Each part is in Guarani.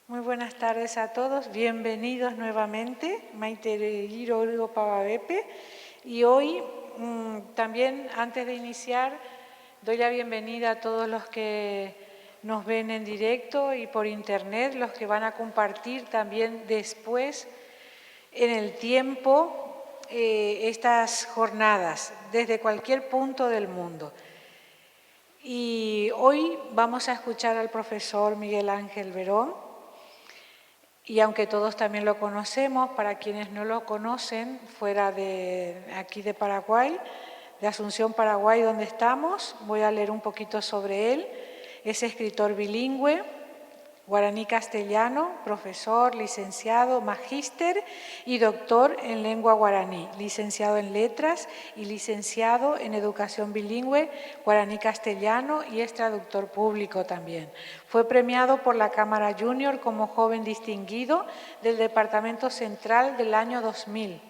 Muy buenas tardes a todos, bienvenidos nuevamente, Maite Giro Pavavepe. Y hoy también, antes de iniciar, doy la bienvenida a todos los que nos ven en directo y por internet, los que van a compartir también después en el tiempo estas jornadas desde cualquier punto del mundo. Y hoy vamos a escuchar al profesor Miguel Ángel Verón, y aunque todos también lo conocemos, para quienes no lo conocen, fuera de aquí de Paraguay, de Asunción, Paraguay, donde estamos, voy a leer un poquito sobre él. Es escritor bilingüe, guaraní-castellano, profesor, licenciado, magíster y doctor en lengua guaraní, licenciado en letras y licenciado en educación bilingüe guaraní-castellano y es traductor público también. Fue premiado por la Cámara Junior como joven distinguido del Departamento Central del año 2000.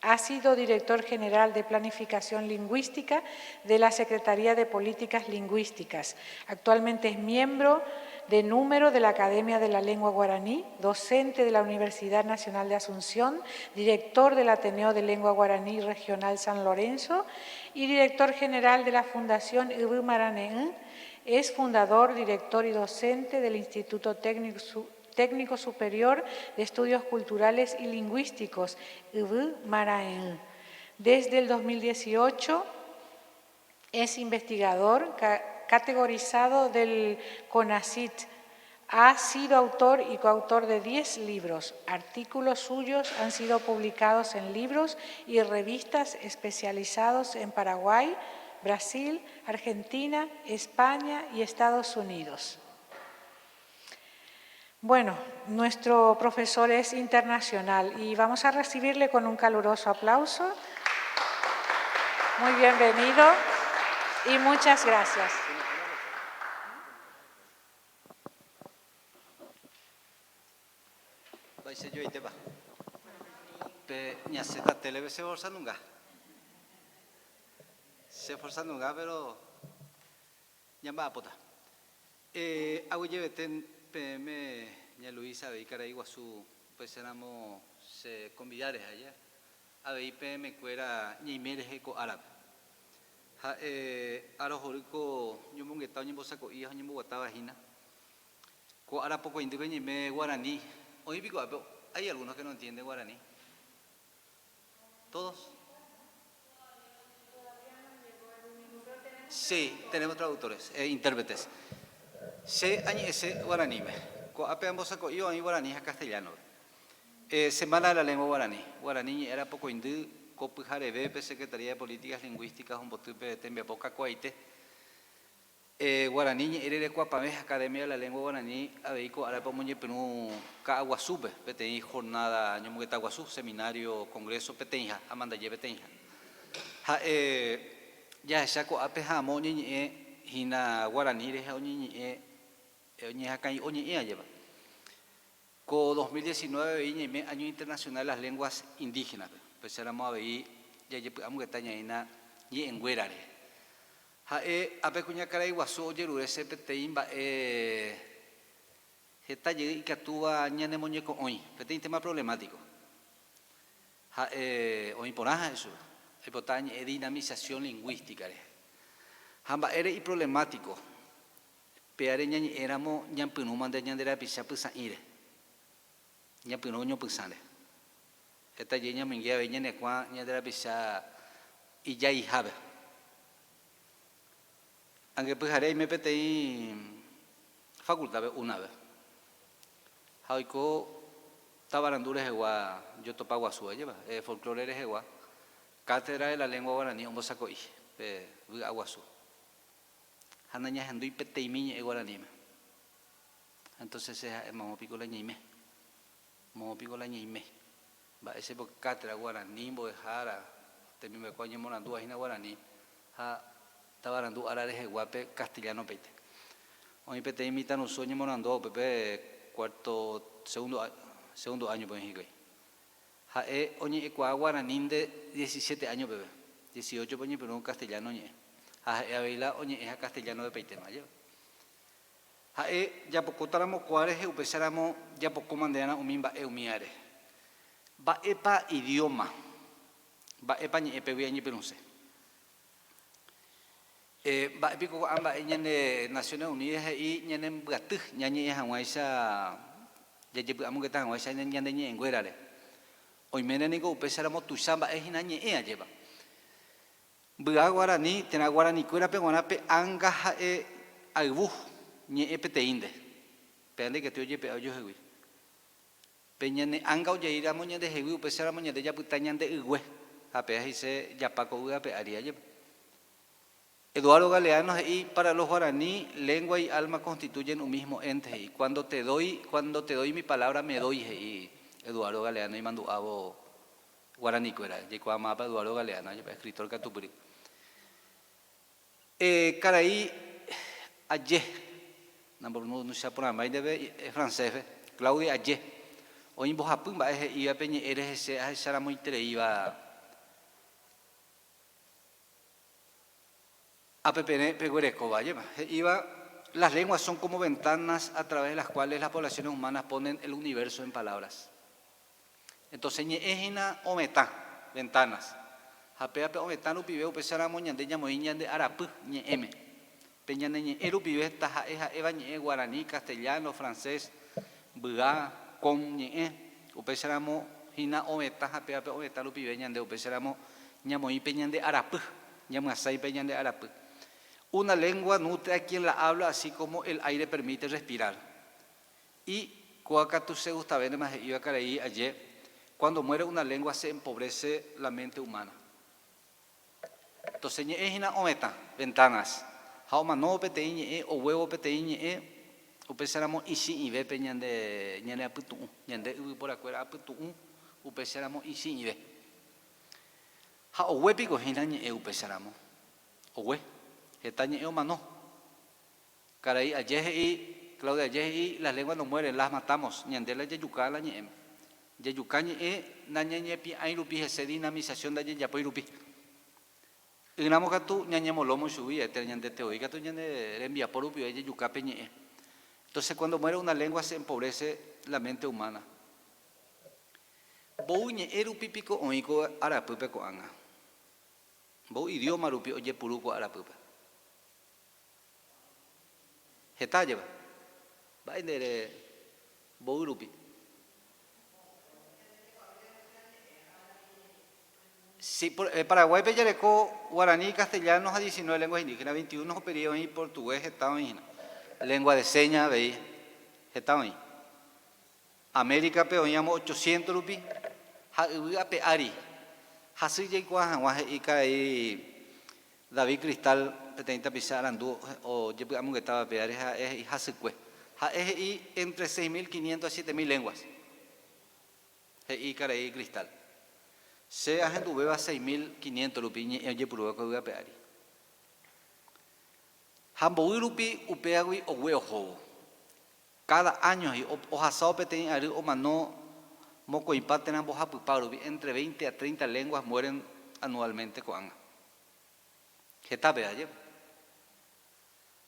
Ha sido director general de Planificación Lingüística de la Secretaría de Políticas Lingüísticas. Actualmente es miembro de número de la Academia de la Lengua Guaraní, docente de la Universidad Nacional de Asunción, director del Ateneo de Lengua Guaraní Regional San Lorenzo y director general de la Fundación Yvy Marane'ỹ. Es fundador, director y docente del Instituto Técnico Superior de Estudios Culturales y Lingüísticos, Yvy Marane'ỹ. Desde el 2018 es investigador categorizado del CONACYT. Ha sido autor y coautor de 10 libros. Artículos suyos han sido publicados en libros y revistas especializados en Paraguay, Brasil, Argentina, España y Estados Unidos. Nuestro profesor es internacional y vamos a recibirle con un caluroso aplauso. Muy bienvenido y muchas gracias. Mba'éicha joaitépa pe ñasẽta télepe che forza nunga. Che forza nunga, pero ñamba'apóta. Aguyjevete peẽme ña Luisa avei karai guasu upéicharamo che convidar rehe aja, avei peẽmekuéra ñaime rehe ko árape. Ha'e arohory ko ñomongeta oñembosako'i ha oñemboguatáva hína. Ko ára pokõindýpe ñaime guarani. Oĩ piko ápe hay algunos que no entienden guarani? Todos? Sí, tenemos traductores, intérpretes. Che añe'ẽse guaraníme. Ko'ápe ambosako'i oĩ guarani ha castellano-pe. Semana de la Lengua Guaraní. Guarani ñe'ẽ ára pokõindy ko pyharevépe Secretaría de Políticas Lingüísticas ombotýpe tembiapo kakuaaite. Guarani ñe'ẽ rerekuapavẽ Academia de la Lengua Guaraní avei ko árape omoñepyrũ Ka'aguasúpe peteĩ jornada ñomongeta guasu, seminario, congreso peteĩha, amandaje peteĩha. Ha'e jahecha ko'ápe ha amo oñeñe'ẽ hína guarani rehe oñeñe'ẽ oñehakã'i oñe'ẽ ajépa. Ko 2019 avei ñaime Año Internacional de las Lenguas Indígenas-pe, upéicharamo avei jajepy'amongeta ñaína ñe'ẽnguéra rehe. Ha'e ápe kuñakarai guasu ojerure che peteĩ mba'e heta jey ikatúva ñanemoñeko'õi, peteĩ tema problemático. Ha'e oĩ porã ha'e chupe, oipota añe'ẽ dinamización lingüística rehe. Ha mba'ére iproblemático, péare ñañe'ẽramo ñampyrũma nde ñande rapicha pysã'íre, ñapyrũ oñopysãre. Heta jey ñamoinge avei ñane kuã ñande rapicha ijaihápe. Ange pyhare aime peteĩ facultad-pe una-pe ha oiko tavarandu rehegua jotopa guasu ajépa, folklore rehegua, Cátedra de la Lengua Guaraní ombosako'i pe vy'a guasu ha nañahendúi peteĩmi ñe'ẽ guaraníme. Entonces che ha'e moõ piko la ñaime, moõ piko la ñaime. Mba'éichapa cátedra guarani mbo'ehára temimbo'ekuaa oñemorandúva hína guarani ha tavarandu ára reheguápe castellano peite. Oĩ peteĩ mitãrusu oñemorandúva upépe cuarto, segundo, segundo áñope oĩ hikuái. Ha'e oñe'ẽkuaa guaranínte diecisiete áño peve, dieciocho-pe oñepyrũ castellano ñe'ẽ, ha ha'e avei la oñe'ẽha castellano-pe peitéma, ajépa. Ha'e japokótaramo kóa rehe upéicharamo japoko mande'arã umi mba'e umíva rehe. Mba'épa idioma? Mba'épa ñe'ẽpegui añepyrũse? Mba'e piko ko'ã mba'e ñane Naciones Unidas he'i ñanembyaty ñañe'ẽ hag̃uáicha, jajepy'amongeta hag̃uáicha ñande ñe'ẽnguérare? Oiméne niko upéicharamo tuicha mba'e hína ñe'ẽ ajépa. Mbya guarani térã guaranikuérape g̃uarã pe ánga ha'e ayvu ñe'ẽ peteĩnte. Péva ndaikatúi ojepe'a ojohegui. Pe ñane ánga ojeíramo ñandehegui upéicharamo ñande japyta ñande ygue, ha péva he'ise japa ko yvy ape ári ajépa. Eduardo Galeano he'i, Para los guaraní, lengua y alma constituyen un mismo ente, he'i, Cuando te doy, cuando te doy mi palabra me doy, he'i Eduardo Galeano imandu'ávo guaranikuéra. Jaikuaa mávapa Eduardo Galeano, ajépa, escritor katupyry. Karai Aye, nambopronuncia porãmbái ndéve francés-pe, Claude Aye, oĩ mbohapy mba'e he'íva pe ñe'ẽ rehe che ahecharamoitereíva ápe peguerekóva, ajépa, he'íva, Las lenguas son como ventanas a través de las cuales las poblaciones humanas ponen el universo en palabras. Entonces ñe'ẽ hína ovetã, ventanas. Ha péva pe ovetã rupive upéicharamo ñande ñamoĩ ñande arapy ñe'ẽme. Pe ñane ñe'ẽ rupive taha'e ha'éva ñe'ẽ guarani, castellano, francés, mbya, qom ñe'ẽ, upéicharamo hína ovetã ha péva pe ovetã rupive ñande upéicharamo ñamoĩ pe ñande arapy, ñamyasãi pe ñande arapy. Una lengua nutre a quien la habla así como el aire permite respirar. Y kóa katu che gustavénema he'íva karai aje, Cuando muere una lengua se empobrece la mente humana. Entonces ñe'ẽ hína ovetã, ventanas, ha omanóvo peteĩ ñe'ẽ oguévo peteĩ ñe'ẽ, upéicharamo ichi'ĩve pe ñande ñane apytu'ũ, ñande yvyporakuéra apytu'ũ upéicharamo ichi'ĩve. Ha ogue piko hína ñe'ẽ upéicharamo? Ogue. Heta ñe'ẽ omano. Karai aje he'i, Claudia aje he'i, las lenguas no mueren, las matamos, ñande la jajuka la ñe'ẽme. Jajuka ñe'ẽ nañañepi'ãi rupi hese dinamización ndajejapói rupi. Ỹramo katu ñañemolómo chugui, térã ñandete voi katu ñane rembiapo rupive jajuka pe ñe'ẽ. Entonces cuando muere una lengua se empobrece la mente humana. Mbou ñe'ẽ rupi piko oĩ ko arapýpe ko'ág̃a? Mbou idioma rupi ojepuru ko arapýpe? Heta jeva. Mba'e nde ere mboy rupi? Si, Paraguáipe jareko guarani, castellano ha 19 lenguas indígenas, 21 upe oĩ portugués heta oĩ hína. Lengua de señas avei heta oĩ. Américape oĩ amo 800 rupi ha yvy ape ári. Hasy jaikuaa hag̃ua he'i karai David Cristal, peteĩ tapicha arandu ojepy'amongetáva péare, ha'e he'i hasykue. Ha'e he'i entre 6500 a 7000 lenguas, he'i karai Cristal. Che ahenduvéva 6500 rupi ñe'ẽ ojepurúva ko yvy ape ári. Ha mbovy rupi upévagui ogue ohóvo. Káda áño he'i ohasávo peteĩ ary omano mokõipa térã mbohapypa rupi, entre veinte a treinta lenguas mueren anualmente ko'ág̃a. Heta pe ajépa.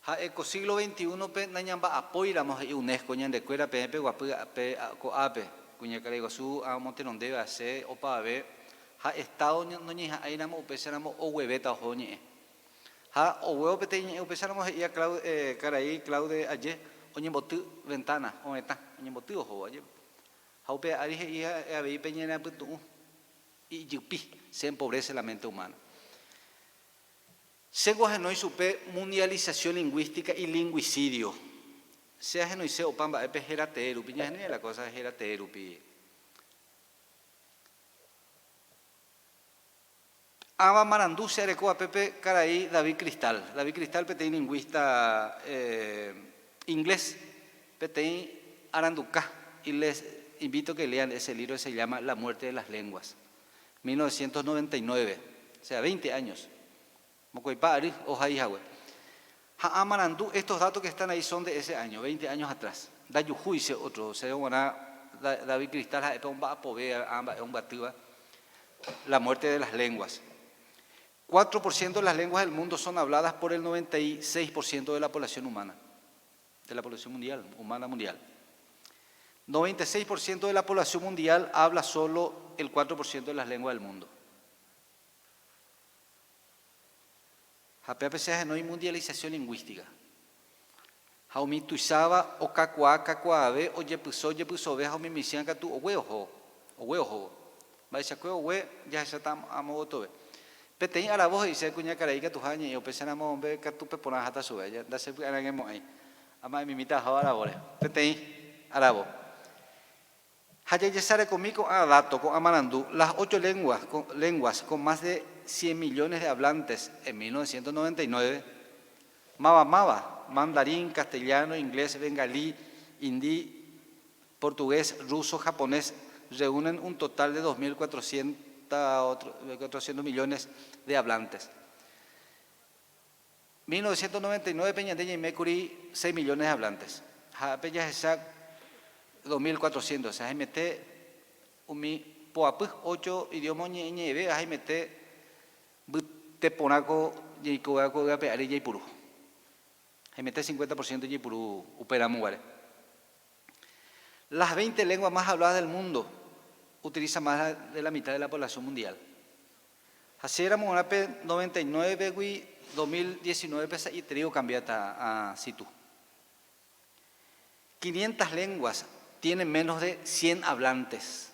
Ha'e ko siglo veintiuno-pe nañamba'apóiramo he'i UNESCO ñandekuéra peẽ peguapy pe ko'ápe, kuñakarai guasu omotenondéva che opavave ha Estado noñeha'ãiramo upéicharamo oguevéta oho ñe'ẽ. Ha oguévo peteĩ ñe'ẽ upéicharamo he'íva karai Claude aje oñemboty ventana, ovetã, oñemboty ohóvo ajépa. Ha upe ári he'i avei pe ñe'ẽrãpytu'ũ ijypi, se empobrece la mente humana. Chéngo ahenói chupe mundialización lingüística y lingüicidio. Che ahenoise opa mba'épe héra tee rupi, ñahenói la cosa héra tee rupi. Ãva marandu che areko apépe karai David Cristal. David Cristal peteĩ lingũista inglés, peteĩ aranduka, y les invito que lean ese libro se llama La muerte de las lenguas, 1999, o sea, 20 años, mokõipa ary ohai hague. Ha ã marandu, estos datos que están ahí son de ese año, 20 años atrás. Ndajuhúi che otro, chéve g̃uarã David Cristal ha'e pe omba'apove ã mba'e ombyatýva, La muerte de las lenguas. 4% de las lenguas del mundo son habladas por el 96% de la población humana. De la población mundial, humana mundial. 96% de la población mundial habla solo el 4% de las lenguas del mundo. Ha péape che ahenói mundialización lingüística. Ha umi tuicháva okakuaa kakuaave, ojepyso ojepysove ha umi michĩva katu ogue oho, ogue ohóvo. Mba'eichakue ogue jahecháta amo gotove. Peteĩ aravo he'ise kuñakarai ikatuha añe'ẽ upéicharamo mbe katu pe porã aháta chupe, ndachepy'arag̃emo'ãi. Ama'ẽmimíta ahóvo aravóre. Peteĩ aravo. Ha jajesarekomi ko'ã dato, ko'ã marandu, las ocho lenguas, lenguas con más de cien millones de hablantes en 1999, máva máva, mandarín, castellano, inglés, bengalí, hindi, portugués, ruso, japonés, reúnen un total de 2.400 millones de hablantes. 1999-pe ñande ñaimékuri seis millones de hablantes, ha ápe jahecha 2400, o sea, haimete umi poapy ocho idioma oñe'ẽñe'ẽve ha haimete mbyte porã ko jaikovéva ko yvy ape ári jaipuru. Haimete cincuenta por ciento jaipuru upe ramo guare. Las veinte lenguas más habladas del mundo utiliza más de la mitad de la población mundial. Ha che ramo g̃uarã pe 99-gui 2019-pe sa'iterei okambiáta a situ. Quinientas lenguas tienen menos de cien hablantes.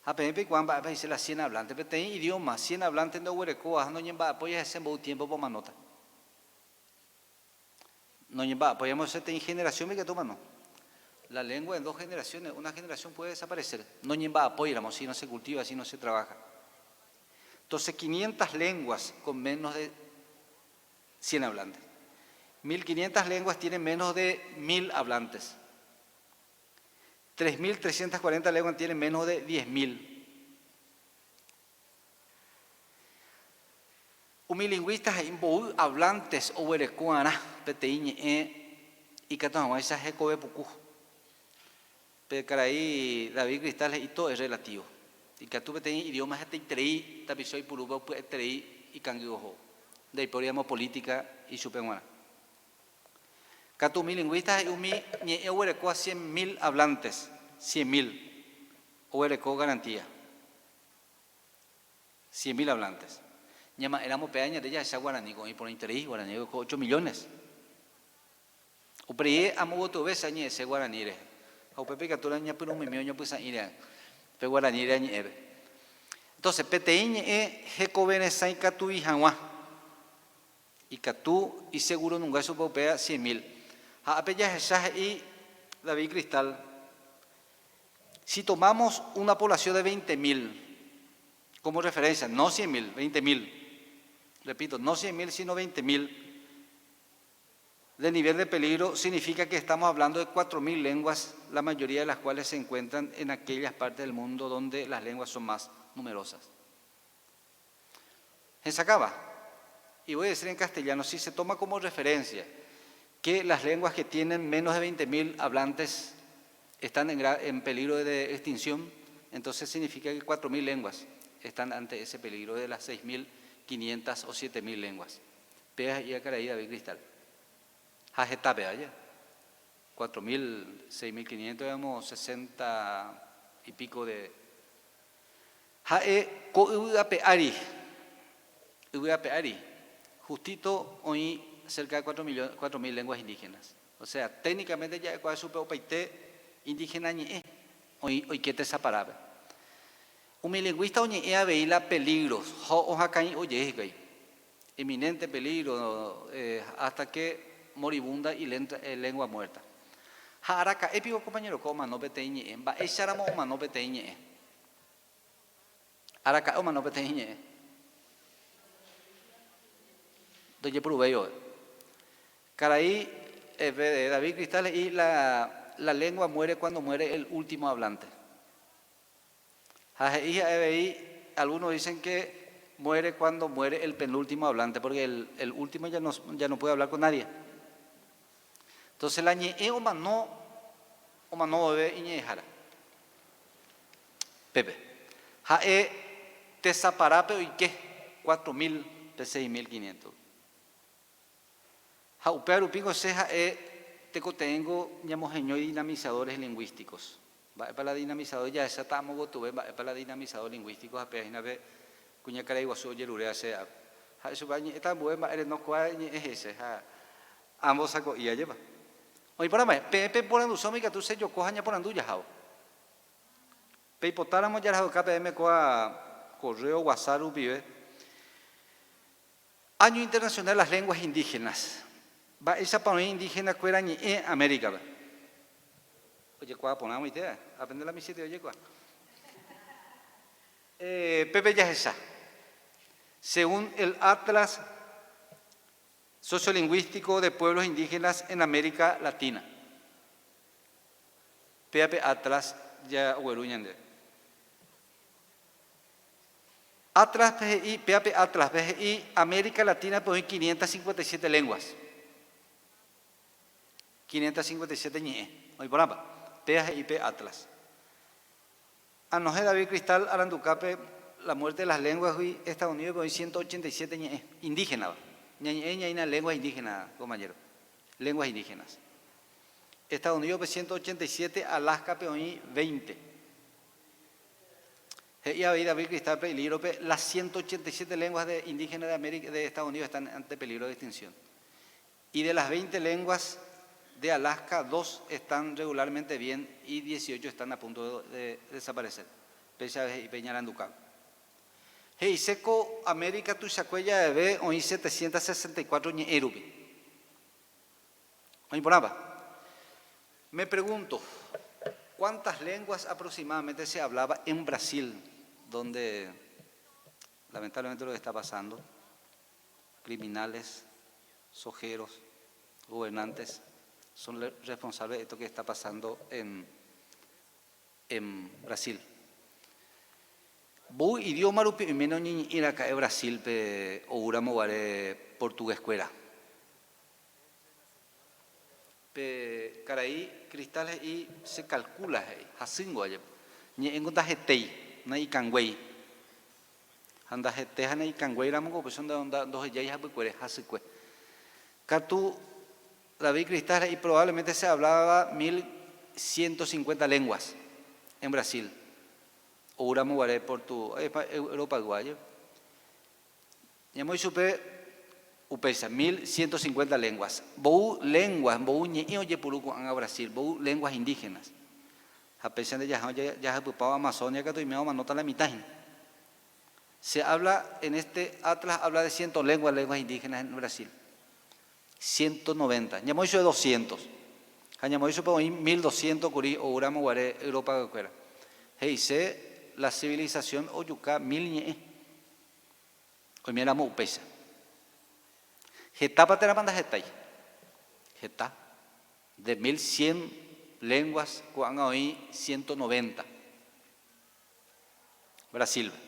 Ha peẽ peikuaa mba'épa he'ise la cien hablantes. Peteĩ idioma, cien hablantes ndoguerekóva ha noñemba'apói hese mboy tiempo-pa omanóta. Noñemba'apóiramo hese peteĩ generación-pe ikatu omano. La lengua en dos generaciones, una generación puede desaparecer. Noñemba'apóiramo, si no se cultiva, si no se trabaja. Entonces, quinientas lenguas con menos de cien hablantes. 1500 lenguas tienen menos de 1000 hablantes. 3340 lenguas tienen menos de 10.000. Umi lingũista he'i mboy hablantes oguereko'arã peteĩ ñe'ẽ ikatu hag̃uáicha hekove puku. Pe karai David Cristal he'i todo es relativo. Ikatu peteĩ idioma hetaiterei tapicha oipurúva pya'eterei ikangy oho. Ndaipóriramo política ichupe g̃uarã. Katu umi lingũista he'i umi ñe'ẽ oguerekóva 100.000 hablantes, 100.000, oguereko garantía. 100.000 hablantes. Ñama'ẽramo péa ñande jahecha guarani ko oĩ porãiterei, guarani oiko ocho millones. Uperei amo gotyove che añe'ẽse guarani rehe. Ha upépe ikatu ñañapyrũmimi oñopysã'íre pe guaraníre añe'ẽve. Entonces, peteĩ ñe'ẽ hekove resãi katui hag̃ua, ikatu iseguro nunga chupe upéva 100.000. Ha ápe jahecha he'i David Cristal, Si tomamos una población de 20.000 como referencia, no 100.000, 20.000, repito, no 100.000 sino 20.000, de nivel de peligro significa que estamos hablando de 4.000 lenguas, la mayoría de las cuales se encuentran en aquellas partes del mundo donde las lenguas son más numerosas. Hesakãva, y voy a decir en castellano, si se toma como referencia que las lenguas que tienen menos de 20.000 hablantes están en, en peligro de extinción, entonces significa que 4.000 lenguas están ante ese peligro de las 6.500 o 7.000 lenguas. Péa he'i karai David Cristal. Ha heta péa aja. 4.000, 6.500, digamos, 60 y pico de Ha'e ko yvy ape ári, yvy ape ári, justito oĩ cerca de cuatro millones, cuatro mil lenguas indígenas. O sea, técnicamente ja'ekuaa chupe opaite indígena ñe'ẽ oĩ oike tesaparápe. Umi lingũista oñe'ẽ avei la peligros ha ohakã'i oje hikuái. Eminente peligro hasta que moribunda y lengua muerta. Ha araka'e piko compañero ko omano peteĩ ñe'ẽ? Mba'éicharamo omano peteĩ ñe'ẽ? Araka'e omano peteĩ ñe'ẽ. Ndojepuruvéi vove. Karai David Cristal he'i la la lengua muere cuando muere el último hablante. Ha he'i ha'e avei algunos dicen que muere cuando muere el penúltimo hablante porque el el último ya no ya no puede hablar con nadie. Entonces la ñe'ẽ omano omano vove iñe'ẽhára. Pépe. Ha'e tesaparápe oike 4000 pe 6500. Ha upéva rupíngo che ha'e tekotevẽngo ñamoheñói dinamizadores lingũísticos. Mba'épa la dinamizador jahecháta amo gotove mba'épa la dinamizador lingũístico ha péva hína pe kuñakarai guasu ojeruréva che ápe. Ha'e chupe añe'ẽta ambue mba'ére no kua ñe'ẽ hese ha ambosako'i ajépa. Oĩ porã mba'e, peẽ peporandusóma ikatu che joko ha ñaporandu jahávo. Peipotáramo jarahauka peẽme kua correo WhatsApp rupive. Año Internacional de las Lenguas Indígenas. Mba'éichapa oĩ indígena-kuéra ñe'ẽ América-pe? Ojekuaa porã amoite, ápente la michĩete ojekuaa. Pépe jahecha. Según el Atlas Sociolingüístico de Pueblos Indígenas en América Latina. Péa pe Atlas jagueru ñande. Atlas-pe he'i, péa pe Atlas-pe he'i América Latina-pe oĩ 557 lenguas. 557 ñe'ẽ. Oĩ porãpa? Péa he'i pe Atlas. Anohẽ David Cristal arandukápe La muerte de las lenguas-gui Estados Unidos-pe oĩ 187 ñe'ẽ indígena-va. Ñañe'ẽ ñaína lenguas indígenas, compañero. Lenguas indígenas. Estados Unidos-pe 187, Alaska-pe oĩ 20. He'i avei David Cristal-pe ilívrope, Las 187 lenguas de indígenas de América, de Estados Unidos están ante peligro de extinción. Y de las 20 lenguas de Alaska, dos están regularmente bien y 18 están a punto de desaparecer. Péicha he'i pe iñarandukápe. He'ise ko América tuichakue javeve oĩ 764 ñe'ẽ rupi. Oĩ porãpa? Me pregunto, ¿cuántas lenguas aproximadamente se hablaba en Brasil, donde lamentablemente lo que está pasando, criminales, sojeros, gobernantes, son responsables de esto que está pasando en, en Brasil? Mboy idioma rupi oiméne oñeñe'ẽ raka'e Brasil-pe oúramo guare portugués-kuéra. Pe karai Cristal he'i se calcula he'i, hasýngo ajepe. Ñe'ẽngo ndahetéi, na'ikanguéi. Ha ndahete ha na'ikanguéi ramo ko upéicha ndohejái hapykuere, hasykue. Katu David Cristal he'i probablemente se hablaba 1150 lenguas en Brasil. Oúramo guare Portu, Europaygua ajepe. Ñamoĩ chupe upéicha, 1150 lenguas. Mbou lenguas, mbou ñe'ẽ ojepuru ko'ág̃a Brasil, mbou lenguas indígenas. Ha péicha nde jaha jahypypávo Amazonia katu oiméva omanóta la mitã hína. Se habla en este atlas habla de ciento lenguas, lenguas indígenas en Brasil. 190. Ñamoĩ chupe 200. Ha ñamoĩ chupe oĩ 1200 kuri oúramo guare Europa-kuéra. He'ise la civilización ojuka mil ñe'ẽ. Oiméramo upéicha. Hetápa térãpa ndahetái? Heta. De 1100 lenguas ko'ág̃a oĩ 190 Brasil-pe.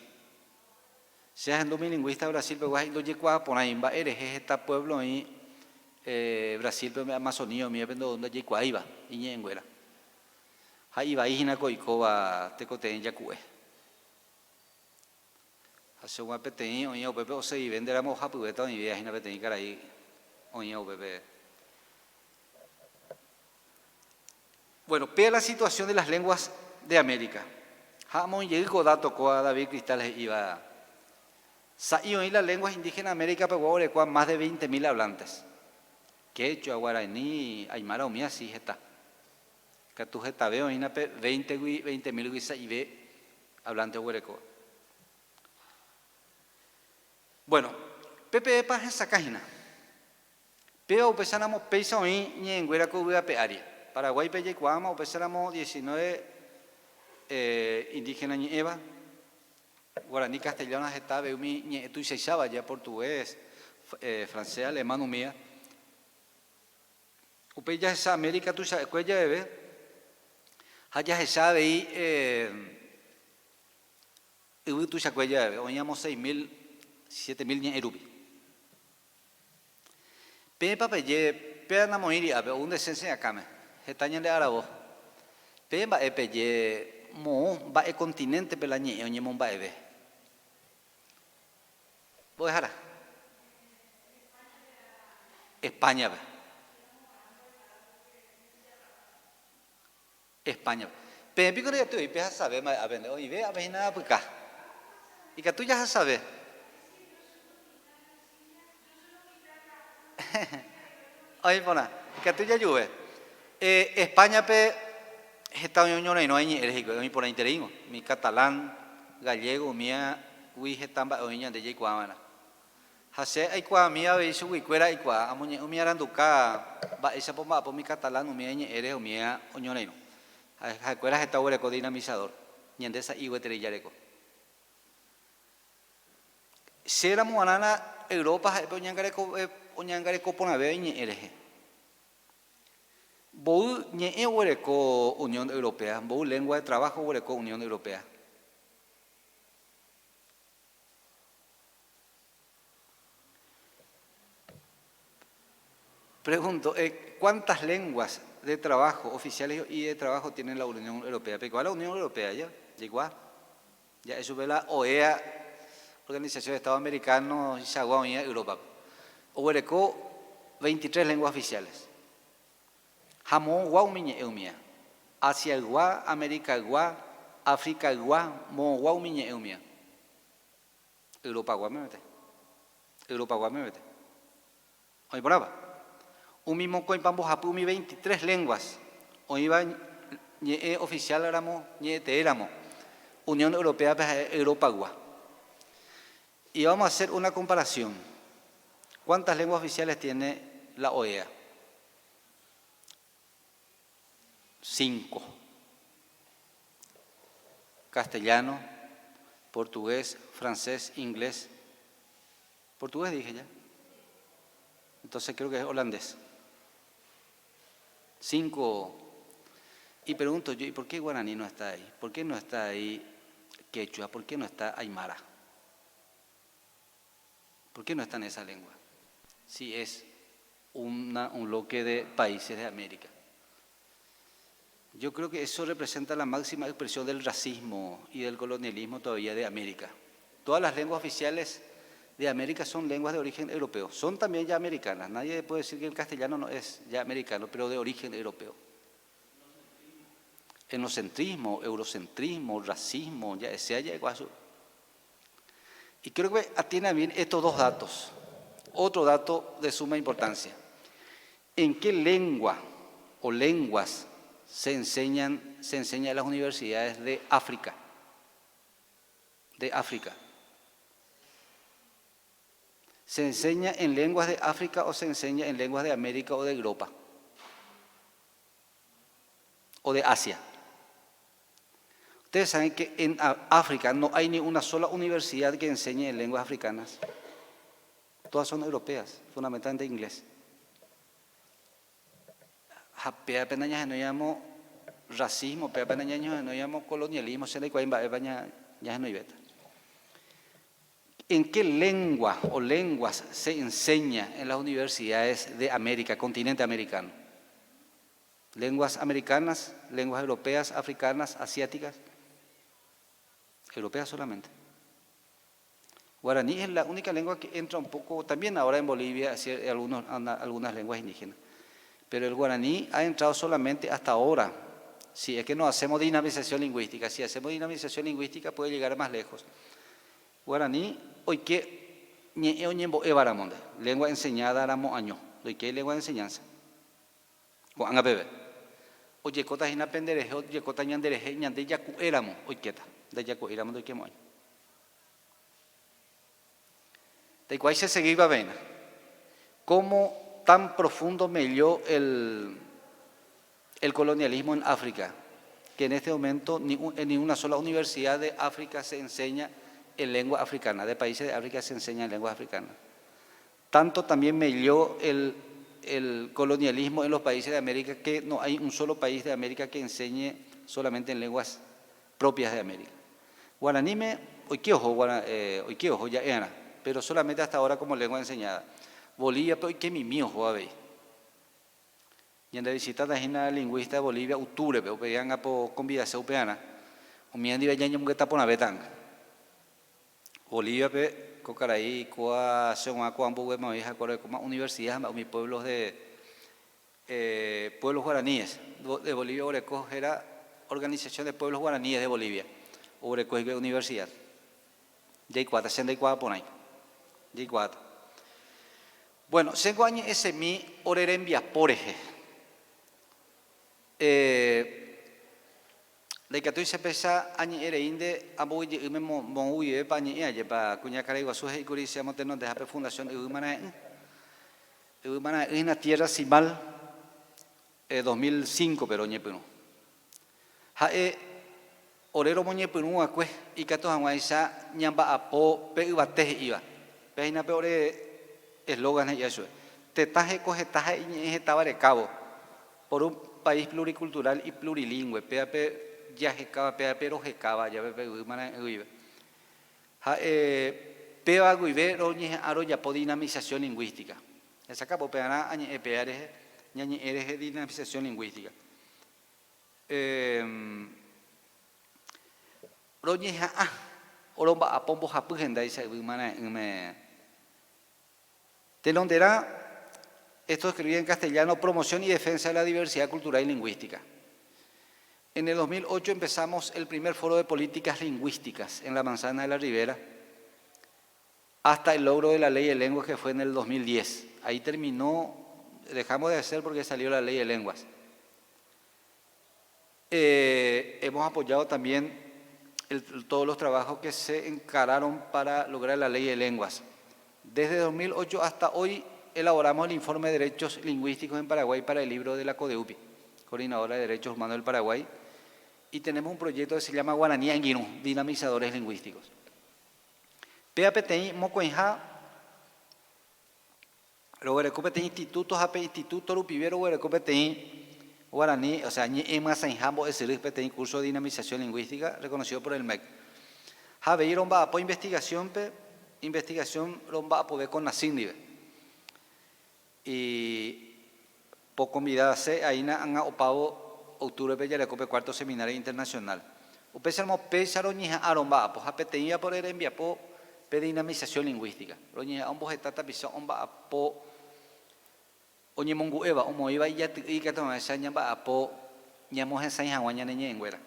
Che ahendu umi lingũista Brasil-pegua he'i ndojekuaa porãi mba'e rehe heta pueblo oĩ Brasil-pe umi Amazonía umívape ndajaikuaáiva iñe'ẽnguéra. Ha ivai hína ko oikóva tekotevẽ jaku'e. Ha che g̃uarã peteĩ oĩva upépe osegive nde ramo ohapyvéta oĩvéva hína peteĩ karai oĩva upépe. Bueno, péa la situación de las lenguas de América. Ha amoĩ jey ko dato kóva David Cristal he'íva, Sa'i oĩ las lenguas indígenas América pegua orekóva más de 20.000 hablantes. Quechua, guaraní, aymara umíva si heta. Katu hetave oĩna pe 20-gui, 20.000-gui sa'ive hablante oguerekóva. Bueno, pe peẽpa hesakã hína. Péva upéicharamo péicha oĩ ñe'ẽnguéra ko yvy ape ári. Paraguáipe jaikuaáma upéicharamo 19 indígena ñe'ẽva, guarani, castellano ha heta avei umi ñe'ẽ tuichaicháva, ja portugués, francés, alemán umíva. Upéi jahecha América tuicha'ekue javeve ha jahecha avei yvy tuichakue javeve, oĩramo 6.000, 7.000 ñe'ẽ rupi. Peẽpa peje, péva namoĩri ápe, ou nde che akãme, heta ñande aravo. Peẽ mba'e peje, moõ mba'e continente-pe la ñe'ẽ oñemomba'eve. Mbo'ehára. España-pe. España-pe. Peẽ piko ndaikatúi pehasave mba'e ápe nde oĩve ápe hína apyka. Ikatu jahasave. Oĩ porã. Ikatu jajuve. España-pe heta oĩ oñorairõ iñe'ẽre hikuái, oĩ porãitereívo. Umi catalán, gallego, umívagui heta mba'e oĩ ñande jaikuaava'erã. Ha che aikuaami avei chuguikuéra aikuaa, amoñe'ẽ umi aranduka mba'éichapa omba'apo umi catalán umi iñe'ẽre umíva oñorairõ. Ha'ekuéra heta oguereko dinamizador, ñande sa'i gueteri jareko. Che ramo g̃uarã la Europa ha'e pe oñangareko porãvéva iñe'ẽ rehe. Mboy ñe'ẽ oguereko Unión Europea, mboy lengua de trabajo oguereko Unión Europea. Pregunto, ¿cuántas lenguas de trabajo, oficiales y de trabajo tiene la Unión Europea? Peikuaa la Unión Europea, ja? Jaikuaa. Ja'e chupe la OEA, Organización de Estados Americanos, ichagua oĩva Europa-pe. Oguereko 23 lenguas oficiales. Ha moõgua umi ñe'ẽ umía? Asiaygua, Americaygua, Africaygua, moõgua umi ñe'ẽ umía? Europagua memete. Europagua memete. Oĩ porãpa? Umi mokõipa mbohapy umi 23 lenguas oĩva ñe'ẽ oficial ramo, ñe'ẽ tee ramo, Unión Europea-pe ha'e Europaygua. Y vamos a hacer una comparación. ¿Cuántas lenguas oficiales tiene la OEA? Cinco. Castellano, portugués, francés, inglés. Portugués dije ya. Entonces creo que es holandés. Cinco. Y pregunto yo, ¿y por qué guaraní no está ahí? ¿Por qué no está ahí quechua? ¿Por qué no está aymara? ¿Por qué no está en esa lengua? Si es una, un bloque de países de América. Yo creo que eso representa la máxima expresión del racismo y del colonialismo todavía de América. Todas las lenguas oficiales de América son lenguas de origen europeo. Son también ya americanas. Nadie puede decir que el castellano no es ya americano, pero de origen europeo. Etnocentrismo, eurocentrismo, racismo, ya sea ya igual. Y creo que atiene bien estos dos datos. Otro dato de suma importancia. ¿En qué lengua o lenguas se enseñan, se enseña en las universidades de África? De África. ¿Se enseña en lenguas de África o se enseña en lenguas de América o de Europa? ¿O de Asia? Ustedes saben que en África no hay ni una sola universidad que enseñe en lenguas africanas. Todas son europeas, fundamentalmente inglés. Ha péape nañahenóiramo racismo, péape nañahenóiramo colonialismo, che ndaikuaái mba'épa ñahenoivéta. ¿En qué lengua o lenguas se enseña en las universidades de América, continente americano? Lenguas americanas, lenguas europeas, africanas, asiáticas. Europeas solamente. Guaraní es la única lengua que entra un poco, también ahora en Bolivia, algunos, algunas lenguas indígenas. Pero el guaraní ha entrado solamente hasta ahora. Si es que no hacemos dinamización lingüística, si hacemos dinamización lingüística puede llegar más lejos. Guaraní, oike ñe'ẽ oñembo'évaramo nde, lengua enseñada ramo año, ndoikéi lengua de enseñanza. Ko'ág̃a peve, ojekóta hína penderehe, ojekóta ñanderehe, ñande jaku'éramo oikéta, ndajaku'éiramo ndoikemo'ãi. Ndaikuaái che seguíva peína. Cómo tan profundo melló el el colonialismo en África, que en este momento ni en ni una sola universidad de África se enseña en lengua africana, de países de África se enseña en lengua africana. Tanto también melló el el colonialismo en los países de América que no hay un solo país de América que enseñe solamente en lenguas propias de América. Guaraníme oike oho, oike oho ja'earã, pero solamente hasta ahora como lengua enseñada. Bolivia-pe oike mimi oho avei. Ñande visitáta hína lingũista de Bolivia octubre-pe, upéi anga po convidase upearã, umíva ndive ñañomongeta porãvéta anga. Bolivia-pe ko karai kóa che og̃ua kóa mboyvéma oĩ ha'ekuéra oikóma universidad ha mba'e umi pueblos de pueblos guaraníes de Bolivia oreko héra. Organización de Pueblos Guaraníes de Bolivia, oguereko hikuái universidad. Jaikuaáta, che ndaikuaa porãi. Jaikuaáta. Bueno, chéngo añe'ẽsemi ore rembiapo rehe. Eh, ndaikatúi che péicha añe'ẽ reínte ambovyje'ỹme moõ guivépa añe'ẽ ajépa kuñakarai guasu he'íkuri che amotenondeha pe Fundación Yvy Marãe'ỹ. Yvy Marãe'ỹ hína Tierra Sin Mal 2005-pe roñepyrũ. Ha'e ore romoñepyrũ va'ekue ikatu hag̃uáicha ñamba'apo pe yvate he'íva. Péa hína pe ore eslogan he'íva chupe, Tetã heko heta ha iñe'ẽ hetáva rekávo, por un país pluricultural y plurilingüe, péa pe jahekáva, péa pe rohekáva jave pe yvy marãe'ỹ guive. Ha'e péva guive roñeha'ã rojapo dinamización lingũística. Hesakã upearã añe'ẽ péa rehe, ñañe'ẽ rehe dinamización lingũística. Roñeha'ã oromba'apo mbohapy hendáicha yvy marãe'ỹme. Tenonderã, esto escribí en castellano, Promoción y defensa de la diversidad cultural y lingüística. En el 2008 empezamos el primer foro de políticas lingüísticas en la Manzana de la Ribera, hasta el logro de la Ley de Lenguas que fue en el 2010. Ahí terminó, dejamos de hacer porque salió la Ley de Lenguas. Eh, hemos apoyado también todos los trabajos que se encararon para lograr la Ley de Lenguas. Desde 2008 hasta hoy elaboramos el informe de Derechos Lingüísticos en Paraguay para el libro de la CODEUPI, Coordinadora de Derechos Humanos del Paraguay, y tenemos un proyecto que se llama Guaraní Angirũ, Dinamizadores Lingüísticos. Péva peteĩ mokõiha roguereko peteĩ instituto ha pe instituto rupive roguereko peteĩ guarani, o sea, ñe'ẽ myasãiha mbo'esyry peteĩ curso de dinamización lingüística reconocido por el MEC. Ha avei romba'apo investigación-pe, investigación romba'apove Conacyt ndive. Y pokonvidase aína ág̃a opávo octubre-pe jareko pe cuarto seminario internacional. Upéicharamo péicha roñeha'ã romba'apo ha peteĩva ore rembiapo pe dinamización lingũística. Roñeha'ã omboheta tapicha omba'apo oñemongu'éva, omoĩva ijaty'ỹ ikatu hag̃uáicha ñamba'apo ñamohesãi hag̃ua ñane ñe'ẽnguéra.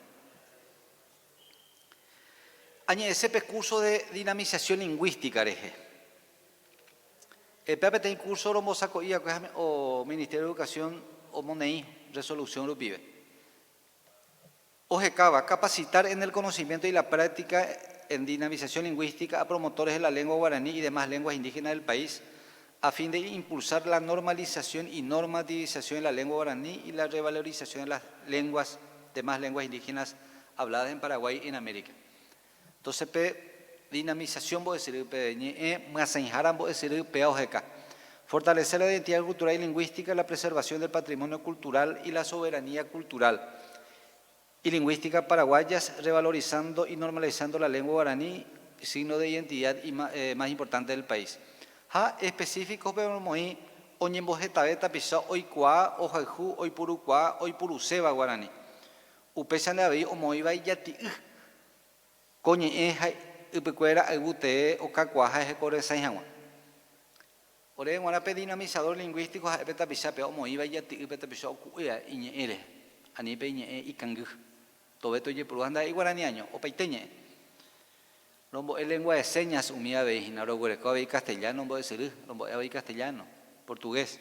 Añe'ẽse pe curso de dinamización lingũística rehe. Epea peteĩ curso rombosako'i va'ekue ha o Ministerio de Educación omoneĩ resolución rupive. Ohekáva, capacitar en el conocimiento y la práctica en dinamización lingüística a promotores de la lengua guaraní y demás lenguas indígenas del país, a fin de impulsar la normalización y normativización de la lengua guaraní y la revalorización de las lenguas, demás lenguas indígenas habladas en Paraguay y en América. Entonces pe dinamización mbo'esyry pe ñe'ẽ myasãihára mbo'esyry péa oheka. Fortalecer la identidad cultural y lingüística, la preservación del patrimonio cultural y la soberanía cultural y lingüística paraguayas, revalorizando y normalizando la lengua guaraní, signo de identidad y más importante del país. Ha específico pe omoĩ oñembohetave tapicha oikuaa, ohayhu, oipurukuaa, oipuruséva guarani. Upéichante avei omoĩva ijati'y ko ñe'ẽ ha ypykuéra ayvu tee okakuaa ha hekoresãi hag̃ua. Ore g̃uarã pe dinamizador lingũístico ha'e pe tapichápe omoĩva ijati'y pe tapicha oku'éva iñe'ẽ rehe, ani pe iñe'ẽ ikangy. Tove tojepuru ha ndaha'éi guarani año, opaite ñe'ẽ. Rombo'e lengua de señas umi avei hína, roguereko avei castellano mbo'esyry, rombo'e avei castellano, portugués.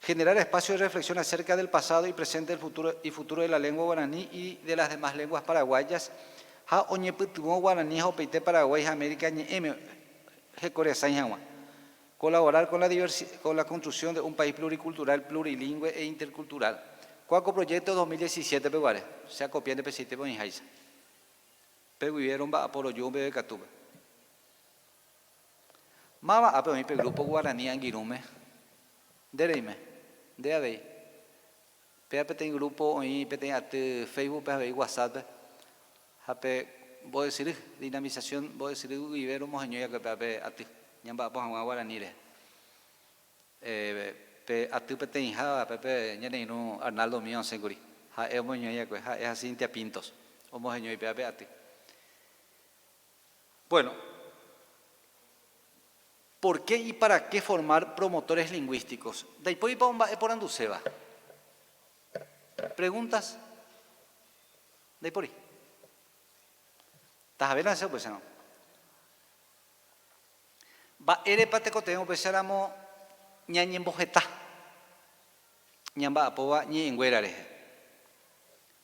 Generar espacio de reflexión acerca del pasado y presente del futuro y futuro de la lengua guaraní y de las demás lenguas paraguayas ha oñepytyvõ guarani ha opaite Paraguái ha América ñe'ẽme hekoresãi hag̃ua. Colaborar con la con la construcción de un país pluricultural, plurilingüe e intercultural. Kóa ko proyecto 2017 pe guare, che akopia nde peichaitépe oĩháicha. Pe guive romba'apo roju mbeguekatúpe. Máva ápe oĩ pe grupo guarani angirũme? Nde reime. Nde avei. Péva peteĩ grupo oĩ peteĩ aty Facebook-pe avei WhatsApp-pe ha pe mbo'esyry, dinamización mbo'esyry guive romoheñói va'ekue péva pe aty ñamba'apo hag̃ua guarani rehe. Pe aty peteĩha pépe ñane irũ Arnaldo Mía osẽkuri. Ha'e omoheñói va'ekue, ha'e ha Cintia Pintos omoheñói péva pe aty. Bueno, ¿por qué y para qué formar promotores lingüísticos? Ndaipóripa omba'eporanduséva? Preguntas? Ndaipóri. Tahavéna che upéicharõ. Mba'érepa tekotevẽ upéicharamo ñañemboheta ñamba'apóva ñe'ẽnguéra rehe?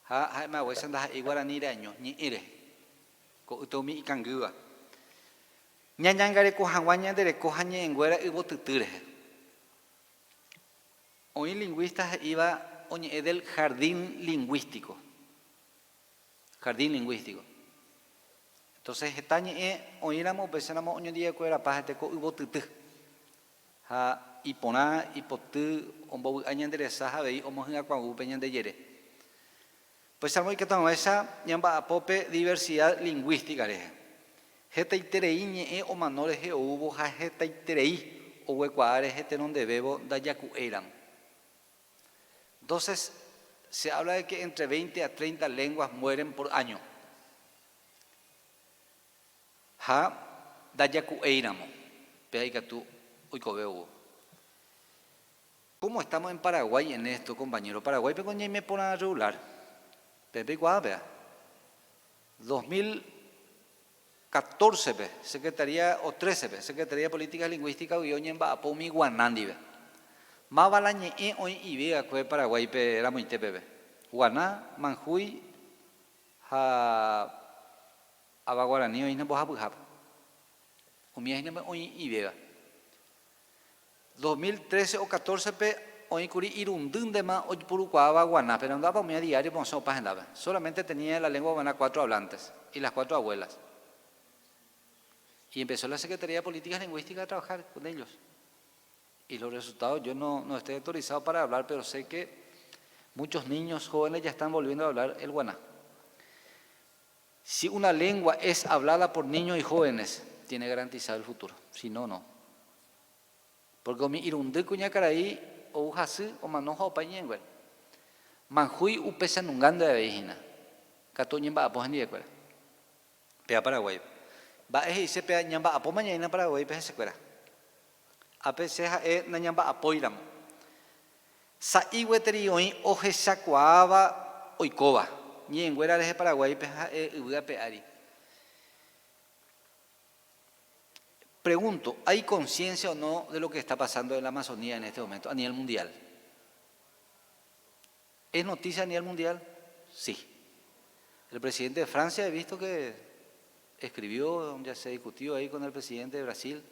Ha ha'emahaguéicha ndaha'éi guarani reaño ñe'ẽ rehe, ko'ýte umi ikangýva. Ñañangareko hag̃ua ñande reko ha ñe'ẽnguéra yvotyty rehe. Oĩ lingũista he'íva oñe'ẽ del jardín lingũístico. Jardín lingũístico. Entonces heta ñe'ẽ oĩramo upéicharamo oñondive'ekuerapa hete ko yvotyty. Ha iporã, ipoty, ombovy'a ñande resa ha avei omohyakuãvu pe ñande jere. Upéicharamo ikatu hag̃uáicha ñamba'apo pe diversidad lingũística rehe. Hetaiterei ñe'ẽ omano rehe oúvo ha hetaiterei oguekuaa rehe tenondevévo ndajaku'éiramo. Entonces, se habla de que entre 20 a 30 lenguas mueren por año. Ha ndajaku'éiramo, péa ikatu oikove oúvo. ¿Cómo estamos en Paraguay en esto, compañero? Paraguáipe ko ñaime porã regular. Peẽ peikuaa péa. 2014-pe, Secretaría, o 13-pe, Secretaría de Políticas Lingüísticas guive oñemba'apo umi guana ndive. Máva la ñe'ẽ oĩ'ive va'ekue Paraguáipe ramoite peve? Guana, Manjúi ha Ava Guarani oĩne mbohapyhápe. Umíva hína oĩ'ivéva. 2013 o 14-pe oĩkuri irundýntema oipurukuaáva guana, pero ndo'ápa umíva diario osẽ opa hendápe. Solamente tenía la lengua guana cuatro hablantes y las cuatro abuelas. Y empezó la Secretaría de Políticas Lingüísticas a trabajar con ellos. Y los resultados, yo no, no estoy autorizado para hablar, pero sé que muchos niños jóvenes ya están volviendo a hablar el guaná. Si una lengua es hablada por niños y jóvenes, tiene garantizado el futuro. Si no, no. Porque umi irundy kuñakarai ou hasy omano ha opa iñe'ẽnguéra. Manjúi upéichanunga avei hína, katu oñemba'apo hendivekuéra. Péva Paraguáipe. Mba'e he'ise péva ñamba'apóma ñaína Paraguáipe hesekuéra. Ápe che ha'e nañamba'apóiramo. Sa'i gueteri oĩ ohechakuaáva oikóva ñe'ẽnguéra rehe Paraguáipe ha'e yvy ape ári. Pregunto, ¿hay conciencia o no de lo que está pasando en la Amazonía en este momento a nivel mundial? ¿Es noticia a nivel mundial? Sí. El presidente de Francia he visto que escribió, ya se discutió ahí con el presidente de Brasil,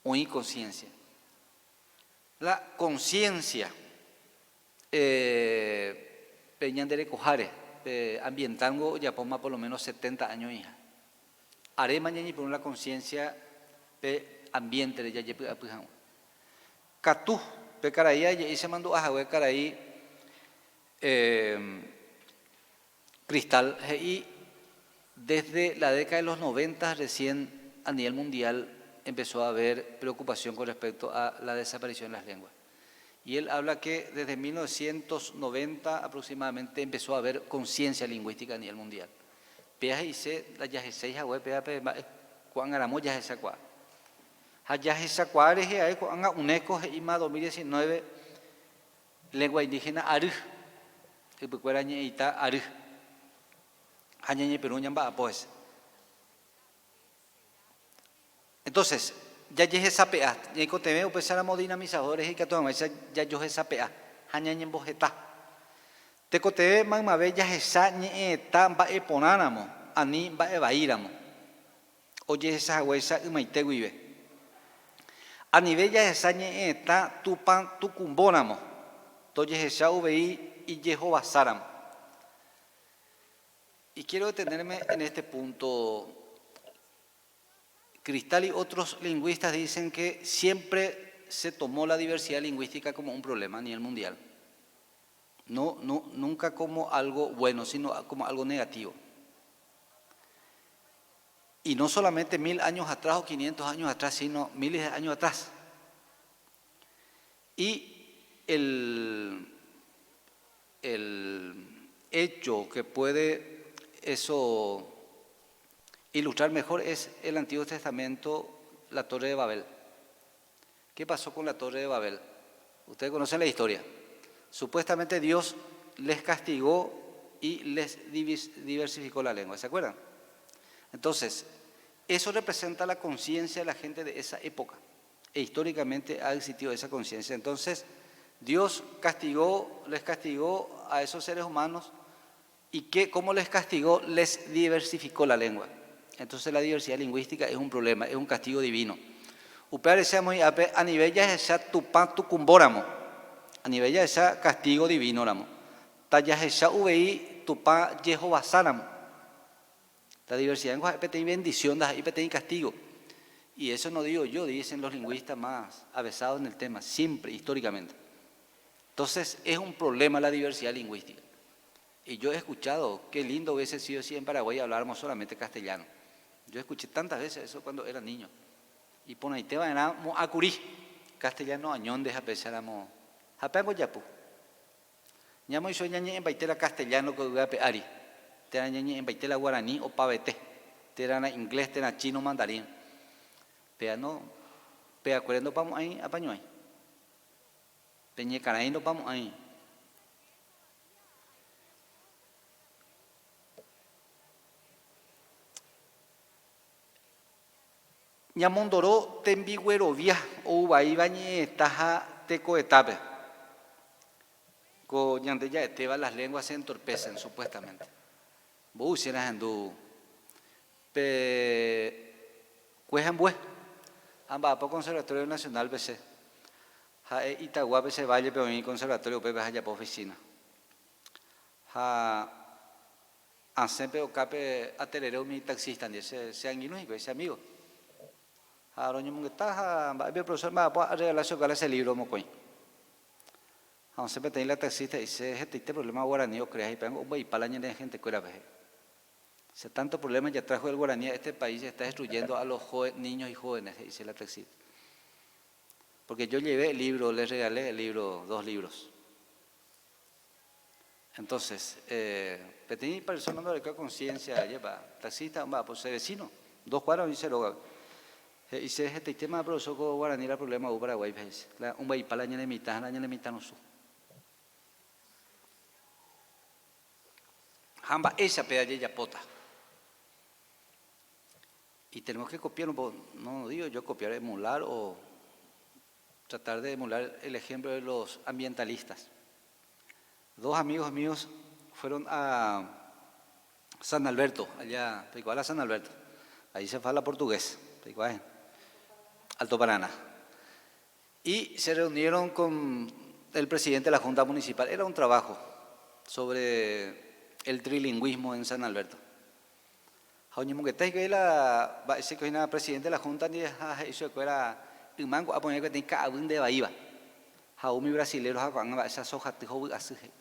oĩ conciencia. La conciencia pe ñande rekoháre, pe ambiental-ngo ojapóma por lo menos 70 años oĩha. Aréma ñañepyrũ la conciencia pe ambiente-re jajepy'apy hag̃ua. Katu, pe karai aje'i che mandu'a hague karai Cristal he'i desde la década de los 90 recién a nivel mundial empezó a haber preocupación con respecto a la desaparición de las lenguas. Y él habla que desde 1990 aproximadamente empezó a haber conciencia lingüística a nivel mundial. Péa he'ise ndajaheséi hague péa pe mba'e ko'ág̃a ramo jahechakuaa. Ha jahechakuaa rehe ae ko'ág̃a UNESCO he'íma 2019 lengua indígena ary, ypykuéra ñe'ẽita ary, ha ñañepyrũ ñamba'apo hese. Entonces, jajehesape'a, ñaikotevẽ upéicharamo dinamizador rehe ikatu hag̃uáicha jajohesape'a ha ñañemboheta. Tekotevẽ maymave jahecha ñe'ẽeta mba'e porãramo, ani mba'e vaíramo. Ojehecha haguéicha ymaite guive. Anive jahecha ñe'ẽeta Tupã tukumbóramo, tojehecha uvei ijehovasáramo. Y quiero detenerme en este punto. Cristal y otros lingüistas dicen que siempre se tomó la diversidad lingüística como un problema a nivel mundial. No, no, nunca como algo bueno, sino como algo negativo. Y no solamente mil años atrás o 500 años atrás, sino miles de años atrás. Y el, el hecho que puede eso ilustrar mejor es el Antiguo Testamento, la Torre de Babel. ¿Qué pasó con la Torre de Babel? Ustedes conocen la historia. Supuestamente Dios les castigó Y les diversificó la lengua, ¿se acuerdan? Entonces, eso representa la conciencia de la gente de esa época. E históricamente ha existido esa conciencia. Entonces, Dios castigó, les castigó a esos seres humanos y que, ¿cómo les castigó? Les diversificó la lengua. Entonces la diversidad lingüística es un problema, es un castigo divino. Upévare che amoĩ ápe anive jahecha Tupã tukumbóramo, anive jahecha castigo divino-ramo, tajahecha uvei Tupã jehovasáramo. La diversidad niko ha'e peteĩ bendición, ndaha'éi peteĩ castigo. Y eso no digo yo, dicen los lingüistas más avesados en el tema, siempre, históricamente. Entonces, es un problema la diversidad lingüística. Y yo he escuchado, qué lindo hubiese sido si en Paraguay habláramos solamente castellano. Yo escuché tantas veces eso cuando era niño. Iporãite va'erã mo'ãkuri, castellano añónde japecháramo ha pe angojapu. Ñamoichõ ñañe'ẽmbaite la castellano ko yvy ape ári, térã ñañe'ẽmbaite la guarani opavete, térã la inglés térã chino mandarín. Péa no, peakuére ndopamo'ãi apañuãi. Pe ñekarãi ndopamo'ãi. Ñamondoro tembiguerovia ou vaíva ñe'ẽeta ha tekoetápe. Ko ñande ja'etéva las lenguas se entorpecen, supuestamente. Mboy che rahendu pe kuehambue amba'apo Conservatorio Nacional-pe che. Ha'e Itaguápe che valle-pe oĩ conservatorio upépe ajapo oficina. Ha asẽ pe okápe aterere umi taxista ndive, che che angirũ hikuái, che amigo. Ha roñomongeta ha mba'épe profesor mba'apo arregala chupe la che libro mokõi. Ha osẽ peteĩ la taxista he'i che hetaite problema guarani ocrea hikuái ombyaipá la ñane gente kuérape he'i. Che tanto problema ya trajo el guarani a este país está destruyendo a los niños y jóvenes he'i che la taxista. Porque yo llevé el libro, le regalé el libro, dos libros. Entonces, peteĩ persona ndorekói conciencia, ajépa, taxista omba'apo che vecino, dos cuadras oĩ che rógape. He'i che hetaitéma aprovecho ko guarani la problema ou Paraguáipe, he'i che, la ombyaipa la ñane mitã ha la ñane mitãrusu. Ha mba'éicha pe ajejapóta. Y tenemos que copiar un poco, no digo yo copiar, emular o tratar de emular el ejemplo de los ambientalistas. Dos amigos míos fueron a San Alberto, allá, igual a San Alberto, ahí se fala portugués, igual, Alto Paraná. Y se reunieron con el presidente de la Junta Municipal, era un trabajo sobre el trilingüismo en San Alberto. Ha oñemongeta hikuái la mba'éicha hína presidente de la Junta ndive ha he'i chupekuéra yma ko'ápe oĩ peteĩ ka'aguy ndevaíva ha umi brasilero ha ko'ág̃a mba'éicha sojaty hovy'asy he'i.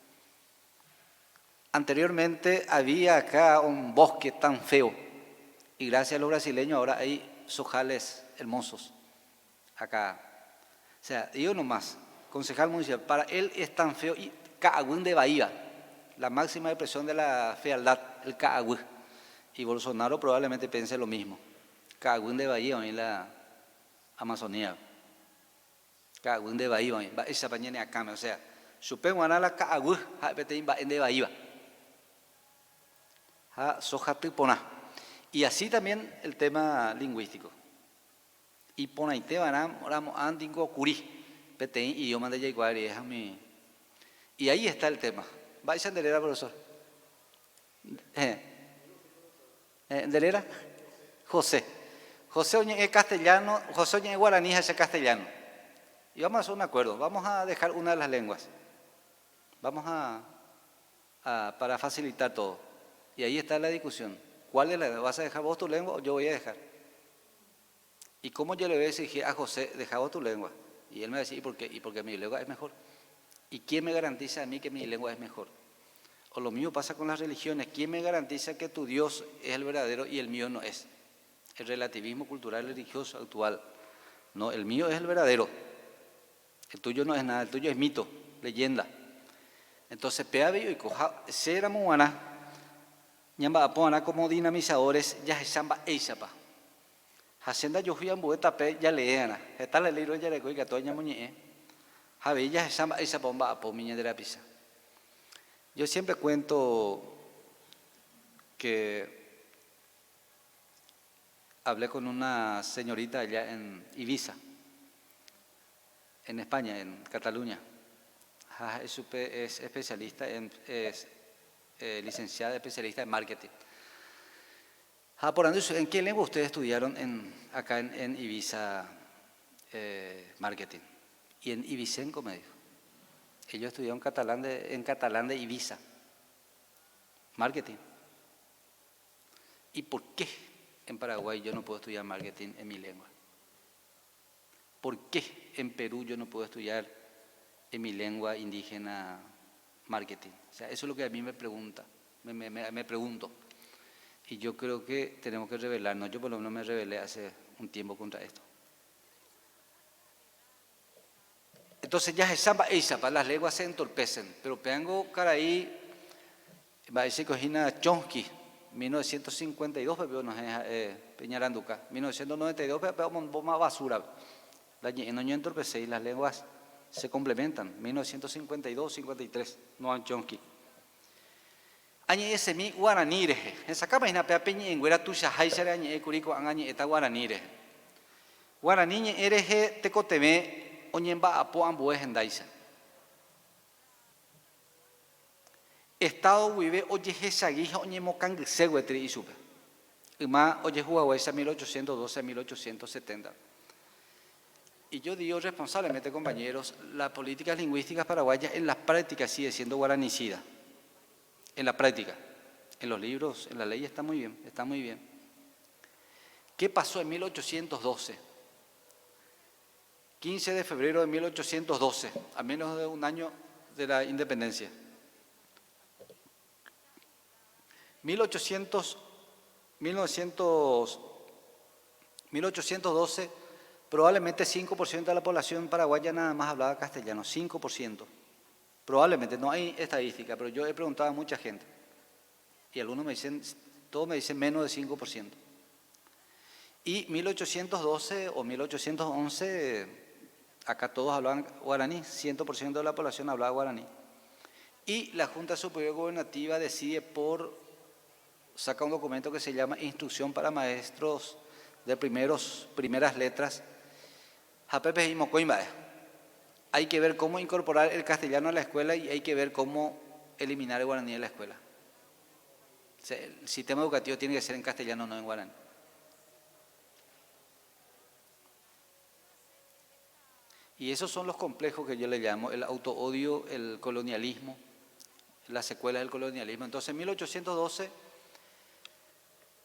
Anteriormente había acá un bosque tan feo y gracias a los brasileños ahora hay sojales hermosos acá. O sea, digo nomás, concejal municipal, para él es tan feo y ka'aguy ndevaíva, la máxima expresión de la fealdad, el ka'aguy. Y Bolsonaro probablemente piense lo mismo. Ka'aguy ndevaíva oĩ la Amazonía. Ka'aguy ndevaíva oĩ, mba'éichapa ñane akãme, o sea, chupe g̃uarã la ka'aguy ha'e peteĩ mba'e ndevaíva. Ha soja typorã. Y así también el tema lingüístico. Iporãite va'erã ramo'ã ningo kuri peteĩ idioma ndejaikuaa rire ha umi Y ahí está el tema. Mba'éicha nde réra, profesor? Héẽ. Nde réra? José. José oñe'ẽ castellano, José oñe'ẽ guarani ha che castellano. Y vamos a hacer un acuerdo, vamos a dejar una de las lenguas. Vamos a, a para facilitar todo. Y ahí está la discusión. ¿Cuál es la, vas a dejar vos tu lengua o yo voy a dejar? Y cómo yo le voy a exigir a José, deja vos tu lengua? Y él me va a decir, ¿y por qué? Y porque mi lengua es mejor. ¿Y quién me garantiza a mí que mi lengua es mejor? O lo mismo pasa con las religiones. ¿Quién me garantiza que tu Dios es el verdadero y el mío no es? El relativismo cultural religioso actual. No, el mío es el verdadero. El tuyo no es nada, el tuyo es mito, leyenda. Entonces, pe avei oiko ha che ramo g̃uarã ñamba'apo va'erã como dinamizadores jahecha mba'éichapa. Ha che ndajohúi ambue tape jalee va'erã. Heta la libro jareko ikatu añamoñe'ẽ ha avei jahecha mba'éichapa omba'apo umi ñande rapicha. Yo siempre cuento que hablé con una señorita allá en Ibiza, en España, en Cataluña. Ha ha'e chupe es especialista en, es licenciada especialista en marketing. Ha aporandu chupe, ¿en qué lengua ustedes estudiaron en, acá en, en Ibiza marketing? Y en ibicenco me dijo. Ellos estudiaron catalán de, en catalán de Ibiza. Marketing. ¿Y por qué en Paraguay yo no puedo estudiar marketing en mi lengua? ¿Por qué en Perú yo no puedo estudiar en mi lengua indígena marketing? O sea, eso es lo que a mí me pregunta, me, me, me pregunto. Y yo creo que tenemos que rebelarnos. Yo por lo menos me rebelé hace un tiempo contra esto. Entonces ya se mba'éichapa las lenguas se entorpecen, pero péango karai mba'éichako hína Chomsky, 1952 pe onohẽ ha'e pe ñaranduka, 1992 pe omombóma basura-pe. La ñe'ẽ noñoentorpecéi, las lenguas se complementan, 1952, 53, Noam Chomsky. Añe'ẽsemi guarani rehe. Hesakãpa hína péva pe ñe'ẽnguéra tuichaháichare añe'ẽkuri ko'ág̃a añe'ẽta guarani rehe. Guarani ñe'ẽ rehe tekotevẽ oñemba'apo ambue hendáicha. Estado guive ojehechagi ha oñemokangyse gueteri ichupe. Yma ojehuhaguéicha 1812 a 1870. Y yo digo responsablemente, compañeros, las políticas lingüísticas paraguayas en la práctica sigue siendo guaranicida. En la práctica. En los libros, en la ley está muy bien, está muy bien. ¿Qué pasó en 1812? 15 de febrero de 1812, a menos de un año de la independencia. 1800, 1900, 1812, probablemente 5% de la población paraguaya nada más hablaba castellano, 5%. Probablemente, no hay estadística, pero yo he preguntado a mucha gente. Y algunos me dicen, todos me dicen menos de 5%. Y 1812 o 1811, acá todos hablaban guaraní, 100% de la población hablaba guaraní. Y la Junta Superior Gobernativa decide por, saca un documento que se llama Instrucción para Maestros de primeros, Primeras Letras, ha pépe he'i mokõi mba'e. Hay que ver cómo incorporar el castellano a la escuela y hay que ver cómo eliminar el guaraní de la escuela. El sistema educativo tiene que ser en castellano, no en guaraní. Y esos son los complejos que yo le llamo, el autoodio, el colonialismo, las secuelas del colonialismo. Entonces, en 1812,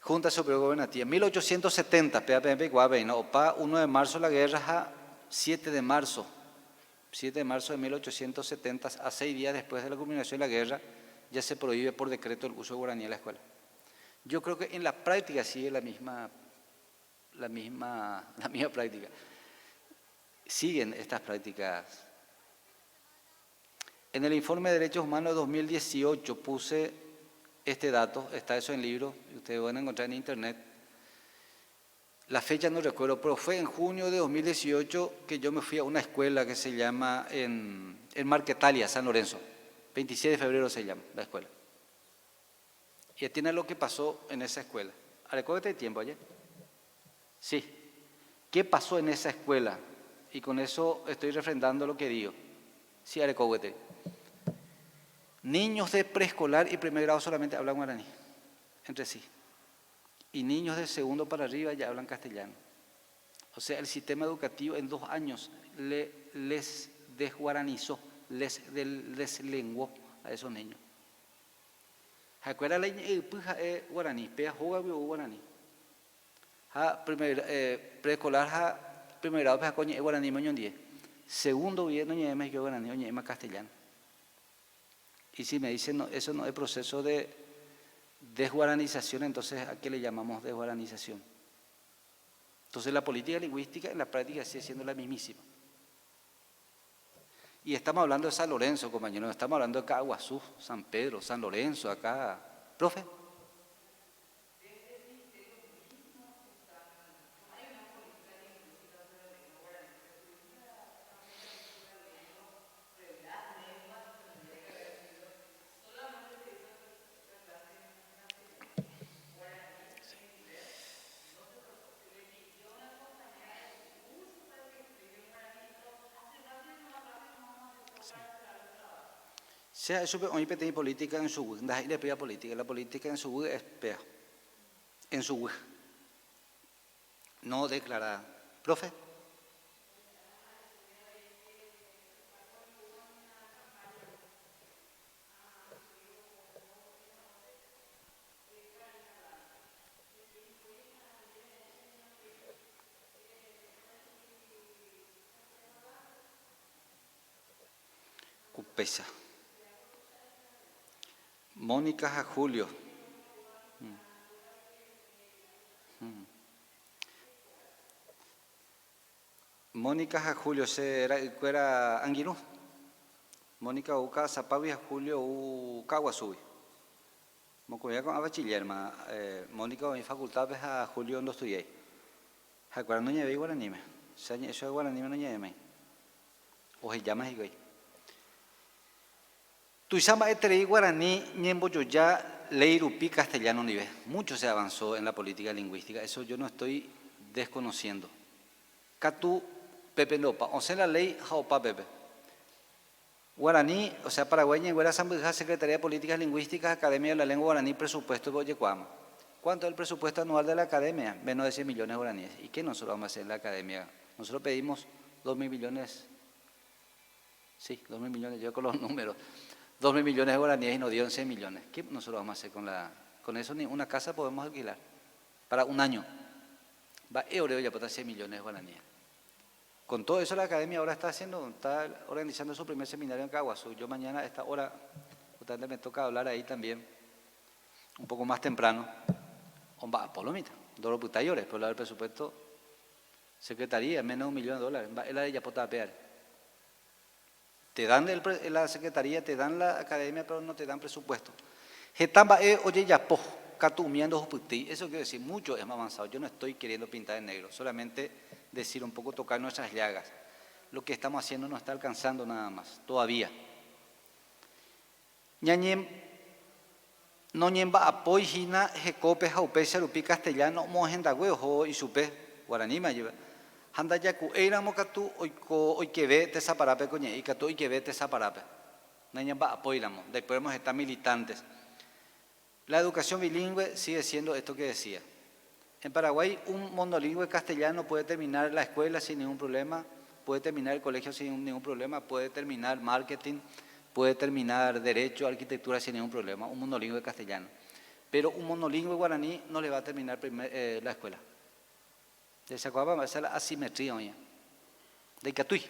Junta Superior Gobernativa, 1870, PAPP, no, OPA, 1 de marzo la guerra, 7 de marzo, 7 de marzo de 1870, a 6 días después de la culminación de la guerra, ya se prohíbe por decreto el uso de guaraní en la escuela. Yo creo que en la práctica sigue la misma, la misma, la misma práctica. Siguen estas prácticas. En el informe de Derechos Humanos de 2018 puse este dato, está eso en libro, ustedes van a encontrar en internet. La fecha no recuerdo, pero fue en junio de 2018 que yo me fui a una escuela que se llama en, en Marquetalia, San Lorenzo. 26 de febrero se llama la escuela. Y tiene lo que pasó en esa escuela. ¿Recuerda tiempo ayer? Sí. ¿Qué pasó en esa escuela? Y con eso estoy refrendando lo que digo. Sí, arecógete. Niños de preescolar y primer grado solamente hablan guaraní entre sí. Y niños de segundo para arriba ya hablan castellano. O sea, el sistema educativo en dos años le, les desguaranizó, les deslenguó a esos niños. Ha'ekuéra la iñe'ẽypy ha'e guarani, péa hógagui ou guarani. Ha primer, eh, preescolar ha primer grado-pe ha'e oñe'ẽ guaraníme oñondive. Segundo guive noñe'ẽma hikuái guarani, oñe'ẽma castellano. Y si me dicen, no, eso no es proceso de desguaranización, entonces ¿a qué le llamamos desguaranización? Entonces la política lingüística en la práctica sigue siendo la mismísima. Y estamos hablando de San Lorenzo, compañero, estamos hablando de Caaguazú, San Pedro, San Lorenzo, acá. Profe. Che ha'e chupe oĩ peteĩ política en suguy, ndaha'éi repéva política, la política en suguy es péa, en suguy, no declarada. Profe. Upéicha. Mónica ha Julio. Mónica ha Julio che ra'ykuéra angirũ. Mónica ou Ka'asapágui ha Julio ou Ka'aguasúgui. Mokõiha ko'ã bachiller-ma, Mónica oĩ facultad-pe ha Julio ndostudiái. Ha'ekuéra noñe'ẽvéi guaraníme. Che añe'ẽ chupe guaraníme noñe'ẽvéi. Ohejáma hikuái. Tuicha mba'eterei guarani ñembojoja léi rupi castellano ndive. Mucho se avanzó en la política lingüística, eso yo no estoy desconociendo. Katu pépe ndopa. Osẽ la léi ha opa pépe. Guarani, o sea Paraguái Ñe'ẽnguéra Sãmbyhyha Secretaría de Políticas Lingüísticas Academia de la Lengua Guaraní presupuesto-pe ojekuaáma. ¿Cuánto es el presupuesto anual de la Academia? Menos de 100 millones de guaraníes. ¿Y qué nosotros vamos a hacer en la Academia? Nosotros pedimos 2.000 millones, sí, 2.000 millones, yo con los números, 2.000 millones de guaraníes y nos dieron 100 millones. ¿Qué nosotros vamos a hacer con la, con eso? Ni una casa podemos alquilar para un año. Mba'e ore ojapóta 100 millones de guaraníes. Con todo eso la academia ahora está haciendo, está organizando su primer seminario en Caaguazú. Yo mañana a esta hora, justamente me toca hablar ahí también, un poco más temprano. Omba'apo lo mitã, ndoropytái ore, pero la del presupuesto, secretaría, menos de un millón de dólares, mba'e la rejapóta péare. Te dan el, la secretaría, te dan la academia, pero no te dan presupuesto. Heta mba'e ojejapo, katu umía ndohupytýi. Eso quiero decir, mucho es más avanzado. Yo no estoy queriendo pintar en negro, solamente decir un poco, tocar nuestras llagas. Lo que estamos haciendo no está alcanzando nada más, todavía. Ñañe noñemba'apói hína hekópe ha upéicha rupi castellano omohendague ohóvo ichupe, guaraníma ajépa, ha ndajaku'éiramo katu oiko oikeve tesaparápe ko ñe'ẽ, ikatu oikeve tesaparápe, nañamba'apóiramo, ndaipóramo heta militantes. La educación bilingüe sigue siendo esto que decía. En Paraguay un monolingüe castellano puede terminar la escuela sin ningún problema, puede terminar el colegio sin ningún problema, puede terminar marketing, puede terminar derecho, arquitectura sin ningún problema, un monolingüe castellano. Pero un monolingüe guaraní no le va a terminar eh, la escuela. Jahechakuaápa esa la asimetría oĩva. Ndaikatúi.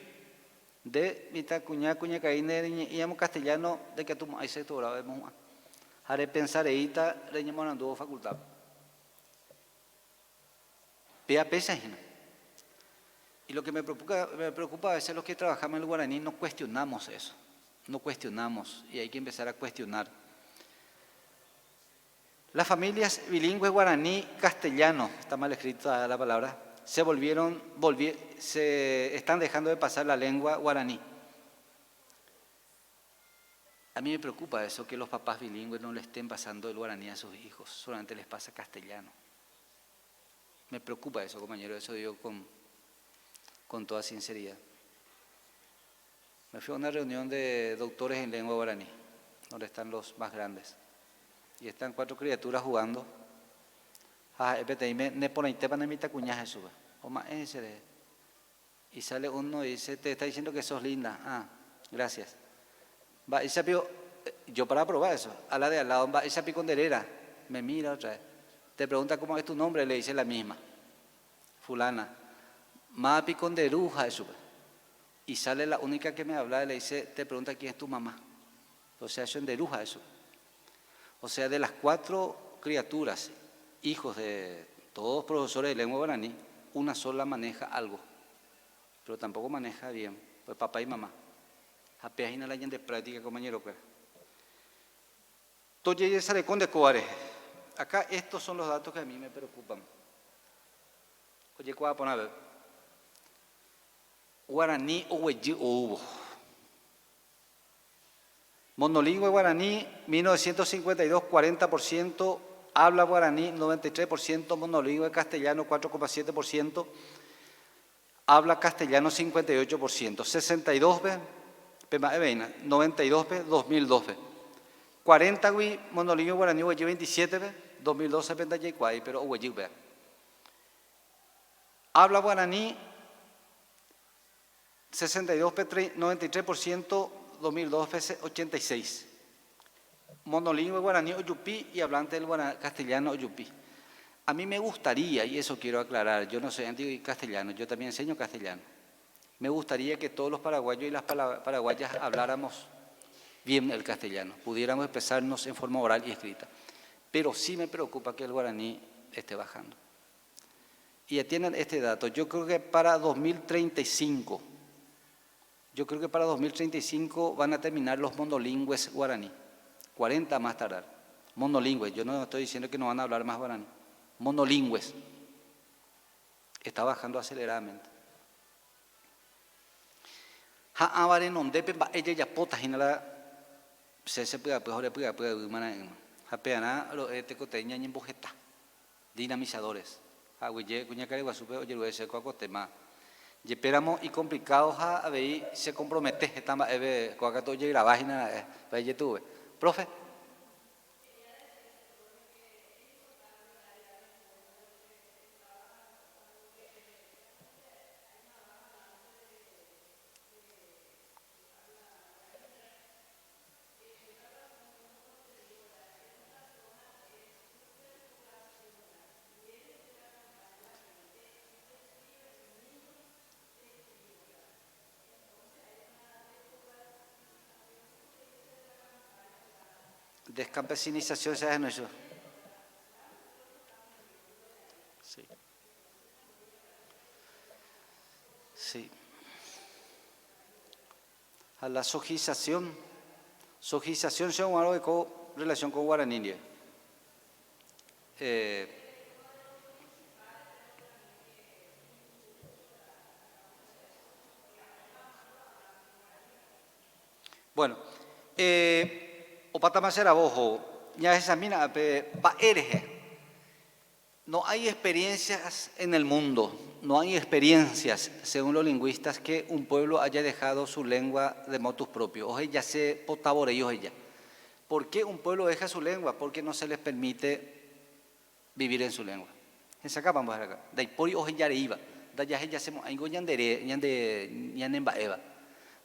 Nde mitãkuña kuñakarai ne reñe'ẽramo castellano ndaikatumo'ãi sexto grado emohu'ã. Ha repensa reíta reñemoarandúvo facultad-pe. Péa péicha hína. Y lo que me preocupa, me preocupa a veces los que trabajamos en el guaraní no cuestionamos eso. No cuestionamos y hay que empezar a cuestionar. Las familias bilingües guaraní-castellano, está mal escrita la palabra, se volvieron, se están dejando de pasar la lengua guaraní. A mí me preocupa eso, que los papás bilingües no le estén pasando el guaraní a sus hijos, solamente les pasa castellano. Me preocupa eso, compañero, eso digo con, con toda sinceridad. Me fui a una reunión de doctores en lengua guaraní, donde están los más grandes. Y están cuatro criaturas jugando. Ha ha'e peteĩme, Neporãitépa ne mitãkuña Jesús-pe. Oma'ẽ che rehe. Y sale uno y dice, te está diciendo que sos linda. Ah, gracias. Mba'éicha piko, yo para probar eso, a la de al lado, mba'éicha piko nde réra. Me mira otra vez. Te pregunta cómo es tu nombre, le dice la misma. Fulana. Máva piko nde ru, ha'e chupe. Y sale la única que me habla y le dice, te pregunta quién es tu mamá. O sea, eso nde ru ha'e chupe. O sea, de las cuatro criaturas, hijos de todos profesores de lengua guaraní, una sola maneja algo. Pero tampoco maneja bien, pues papá y mamá. Ha péa hína la ñande práctica compañerokuéra. Tojejesareko nde kóva rehe. Acá estos son los datos que a mí me preocupan. Ojekuaa porãve. Guarani oguejy oúvo. Monolingüe guarani, 1952, 40%, habla guarani, 93%, monolingüe castellano, 4,7%, habla castellano, 58%. 62-pe, Pe mba'e veína, 92-pe, 2002-pe. 40-gui monolingũe guarani oguejy 27-pe, 2012-pe ndajaikuaái, péro oguejy upéva. Habla guarani 62-pe, 93 por ciento, 2002-pe 86. Monolingũe guarani ojupi y hablante del castellano ojupi. A mí me gustaría, y eso quiero aclarar, yo no soy anti castellano, yo también enseño castellano. Me gustaría que todos los paraguayos y las paraguayas habláramos bien el castellano, pudiéramos expresarnos en forma oral y escrita. Pero sí me preocupa que el guaraní esté bajando. Y atiendan este dato, yo creo que para 2035, yo creo que para 2035 van a terminar los monolingües guaraní, 40 más tardar. Monolingües, yo no estoy diciendo que no van a hablar más guaraní, monolingües. Está bajando aceleradamente. Ha ãva renondépe mba'e jajapóta hína la che chepy'apy ha orepy'apy yvy marã'ỹma. Ha pearã ro'e tekotevẽ ñañemboheta. Dinamizadores. Ha aguyje kuñakarai guasúpe ojerure che kóa ko tema. Jepéramo icomplicados ha avei che compromete heta mba'épe kóa katu ojegrava hína ra'e pe ijetu'uve. Profe. Descampesinización se hace eso. Sí. Sí. Ha la sojización, sojización che og̃uarõ oiko relación con guarani ndive. Eh. Bueno, eh, opátama che ravo oho, ñahechamína ápe mba'e rehe. No hay experiencias en el mundo, no hay experiencias, según los lingüistas, que un pueblo haya dejado su lengua de motus propio. Ohejase potavorei oheja. ¿Por qué un pueblo deja su lengua? Porque no se les permite vivir en su lengua. Hesakãpa mbo'ehára? Ndaipóri ohejareíva, ndajahejasemo'ãingo ñande re, ñande ñanemba'éva.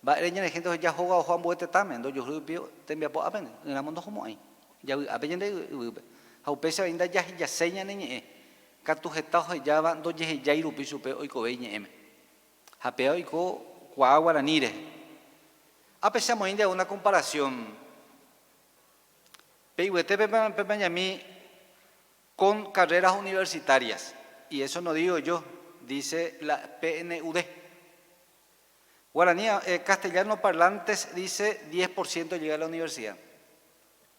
Mba'ére ñane gente oheja hóga oho ambue tetãme, ndojuhúi rupi tembiapo ápente, ỹramo ndohomo'ãi. Javy'ápe ñande yvýpe. Ha upéicha avei ndajahejaséi ñane ñe'ẽ, katu heta ohejáva ndojehejái rupi chupe oikove iñe'ẽme. Ha péva oiko kuaa guarani rehe. Ápe che amoĩ nde una comparación. Pe yvyete pemañami con carreras universitarias, y eso no digo yo, dice la PNUD. Guarani castellano parlantes dice 10% llega a la universidad.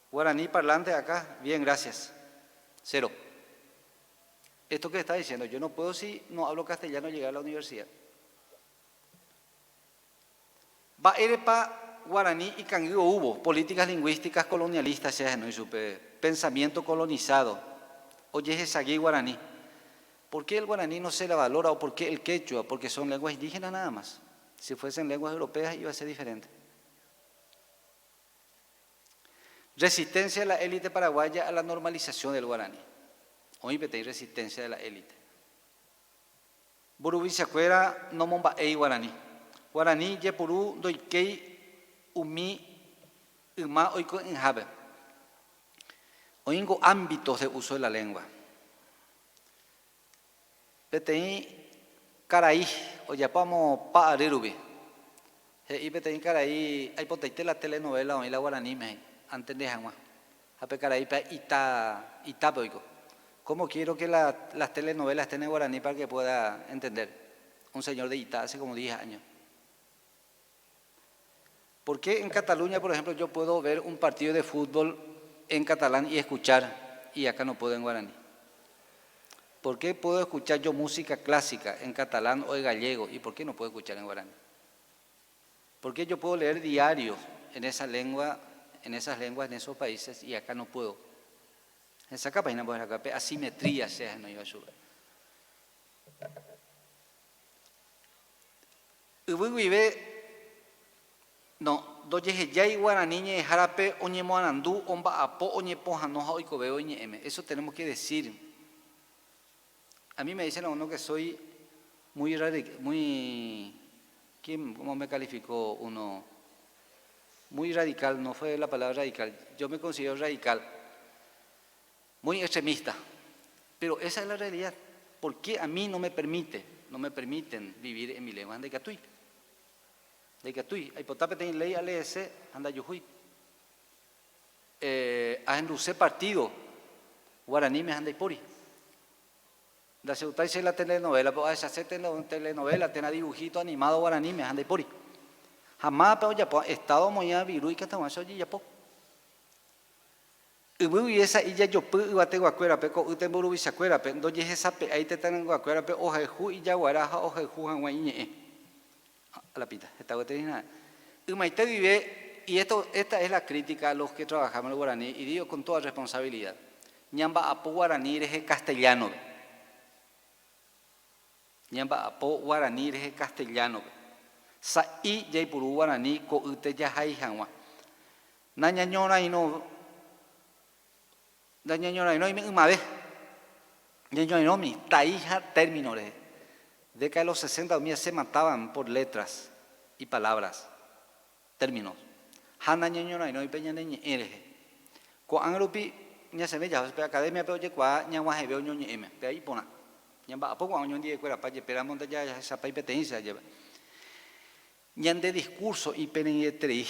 Guarani parlante acá, bien, gracias. Cero. Esto que está diciendo, yo no puedo si no hablo castellano llegar a la universidad. Mba'érepa guarani ikangy oúvo políticas lingüísticas colonialistas che ahenói chupe, pensamiento colonizado, ojehechagi guarani. ¿Por qué el guaraní no se la valora o por qué el quechua? Porque son lenguas indígenas nada más. Si fuesen lenguas europeas iba a ser diferente. Resistencia de la élite paraguaya a la normalización del guaraní. Oĩ peteĩ resistencia de la élite. Mburuvichakuéra nomomba'éi guarani. Guarani jepuru ndoikéi umi yma oiko'ỹhápe. Oĩngo ámbitos de uso de la lengua. Peteĩ karai ojapo amo pa ary rupi, he'i peteĩ karai aipotaite la telenovela oĩ la guaraníme he'i, antende hag̃ua. Ha pe karaípe ita, itápe oiko. Cómo quiero que la, las telenovelas estén en guaraní para que pueda entender? Un señor de Itá hace como 10 años. ¿Por qué en Cataluña, por ejemplo, yo puedo ver un partido de fútbol en catalán y escuchar y acá no puedo en guaraní? ¿Por qué puedo escuchar yo música clásica en catalán o en gallego y por qué no puedo escuchar en guaraní? ¿Por qué yo puedo leer diarios en esa lengua, en esas lenguas, en esos países y acá no puedo? Hesakãpa hína mbo'ehára pe asimetría che ahenóiva chupe. Yvy guive No, ndojehejái guarani ñe'ẽhárape oñemoarandu, omba'apo, oñepohãno ha oikovévo iñe'ẽme. Eso tenemos que decir. A mí me dicen algunos que soy muy muy ¿quién, cómo me calificó uno? Muy radical, no fue la palabra radical. Yo me considero radical, muy extremista. Pero esa es la realidad. ¿Por qué a mí no me permite, no me permiten vivir en mi lengua? Ndaikatúi. Ndaikatúi. Aipota peteĩ ley aleese ha ndajuhúi. Eh, ahenduse partido guaraníme ha ndaipóri. Ndachegustái che la telenovela, pe ohechase telenovela térã dibujito animado guaraníme ha ndaipóri. Ha mávape ojapo Estado omoĩva viru ikatu hag̃uáicha ojejapo. Yvy guive sa'i jajopy yvateguakuérape, ko'ýte mburuvichakuérape, ndojehesape'ái tetãyguakuérape ohayhu ijaguara ha ohayhu hag̃ua iñe'ẽ. A la pita, heta gueteri hína. Ymaite guive, y esto, esta es la crítica a los que trabajamos el guaraní, y digo con toda responsabilidad, ñamba'apo guaraní rehe castellano-pe. Ñamba'apo guaraní rehe castellano-pe. Sa'i jaipuru guaraní ko'ýte jahai hag̃ua. Nañañorairõ, nañañorairõime ymave, ñañorairõmi tai ha término rehe. Década de los sesenta umi se mataban por letras y palabras, términos. Ha nañañorairõi pe ñane ñe'ẽ rehe. Ko'ág̃a rupi ñasẽve jaha pe academia-pe ojekuaa ñaguahẽve oñoñe'ẽme, péva iporã. Ñamba'apo ko'ã oñondivekuerapa jepéramo ndajahechapái peteĩcha ajépa. Ñande discurso iperĩeterei,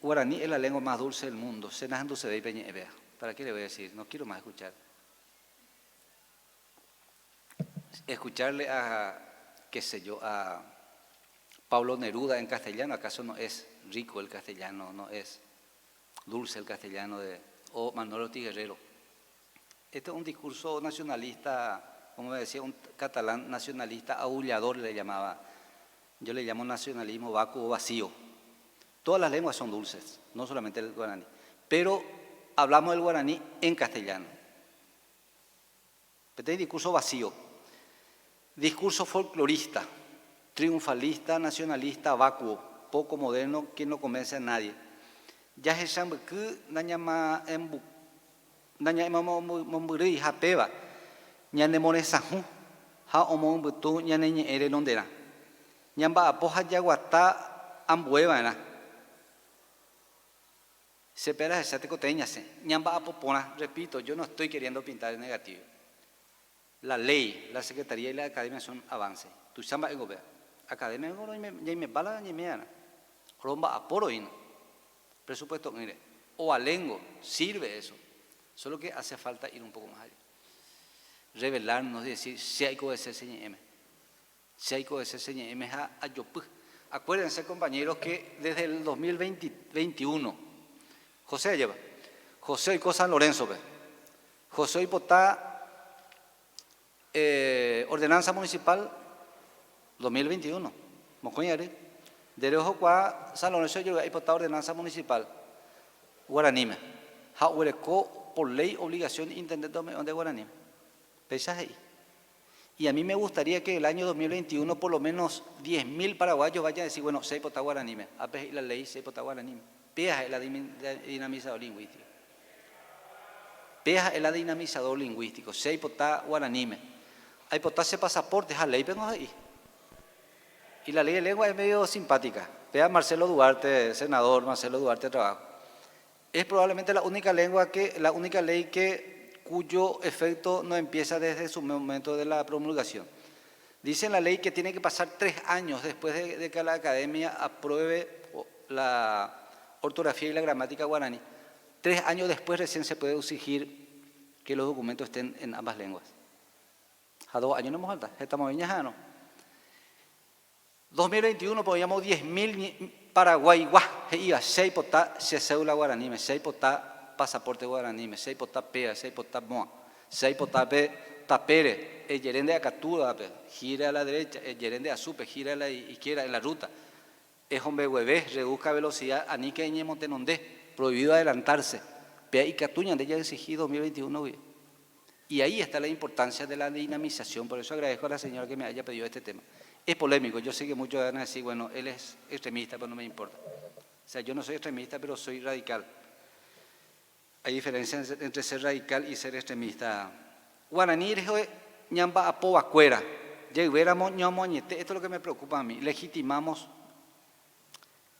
Guaraní es la lengua más dulce del mundo, che nahendusevéi pe ñe'ẽ péva. Para qué le voy a decir, no quiero más escuchar. Escucharle a, qué sé yo, a Pablo Neruda en castellano, acaso no es rico el castellano, no es dulce el castellano de, o Manuel Ortiz Guerrero. Este es un discurso nacionalista, como me decía un catalán nacionalista aullador le llamaba. Yo le llamo nacionalismo vacuo vacío. Todas las lenguas son dulces, no solamente el guaraní. Pero hablamos del guaraní en castellano. Peteĩ discurso vacío. Discurso folclorista, triunfalista, nacionalista, vacuo, poco moderno, que no convence a nadie. Jahecha mbyky naña'emomombyry'i ha péva ñanemoresahũ ha omoyvytu ñane ñe'ẽ renonderã. Ñamba'apo ha jaguata ambueva'erã. Che pe ahecha tekotevẽ ñasẽ. Ñamba'apo porã, repito, yo no estoy queriendo pintar en negativo. La ley, la Secretaría y la Academia son avance. Tuicha mba'éngo upéva. Academia niko ñaimepa la ñaime'arã. Romba'apo roína. Presupuesto'ỹre. Ovaléngo, sirve eso. Solo que hace falta ir un poco más allá. Revelarnos y decir, che aikovese che ñe'ẽme. Che aikovese che ñe'ẽme ha ajopy. Acuérdense compañeros que desde el 2021, José ajépa? José oiko San Lorenzo-pe. José oipota ordenanza municipal 2021, mokõi ary. Nde rehokuaa San Lorenzo ojeruve aipota ordenanza municipal guaraníme ha oguereko por ley obligación intendente ome'ẽ nde guaraníme. Péicha he'i. Y a mí me gustaría que el año 2021 por lo menos 10.000 paraguayos vayan a decir, bueno, che aipota guaraníme. Ápe he'i la ley, che aipota guaraníme. Péa ha'e la dinamizador lingüístico. Péa ha'e la dinamizador lingüístico. Che aipota guaraníme. Aipota che pasaporte ha léipengo he'i. Y la ley de lengua es medio simpática. Péa Marcelo Duarte, senador Marcelo Duarte trabajo. Es probablemente la única lengua que, la única ley que cuyo efecto no empieza desde su momento de la promulgación. Dice en la ley que tiene que pasar 3 años después de que la academia apruebe la ortografía y la gramática guaraní. 3 años después recién se puede exigir que los documentos estén en ambas lenguas. Ha 2 años no hemos falta. Estamos bien ya, ¿no? 2021 podíamos 10.000 paraguaygua he'íva che aipota che cédula guaraníme, che aipota pasaporte guaraníme, che aipota péva, che aipota mo'a, che aipota pe tapére, ejere nde akatúvape, gira a la derecha, ejere nde asúpe, gira a la izquierda en la ruta, ehombegueve, reduzca velocidad, aníke eñemotenonde, prohibido adelantarse, péa ikatu ñande jaexigi 2021 guive. Y ahí está la importancia de la dinamización, por eso agradezco a la señora que me haya pedido este tema. Es polémico, yo sé que muchos van a decir, bueno, él es extremista, pero no me importa. O sea, yo no soy extremista, pero soy radical. Hay diferencia entre ser radical y ser extremista. Guarani rehe ñamba'apovakuéra, jeyvéramo ñamoañete, esto es lo que me preocupa a mí, legitimamos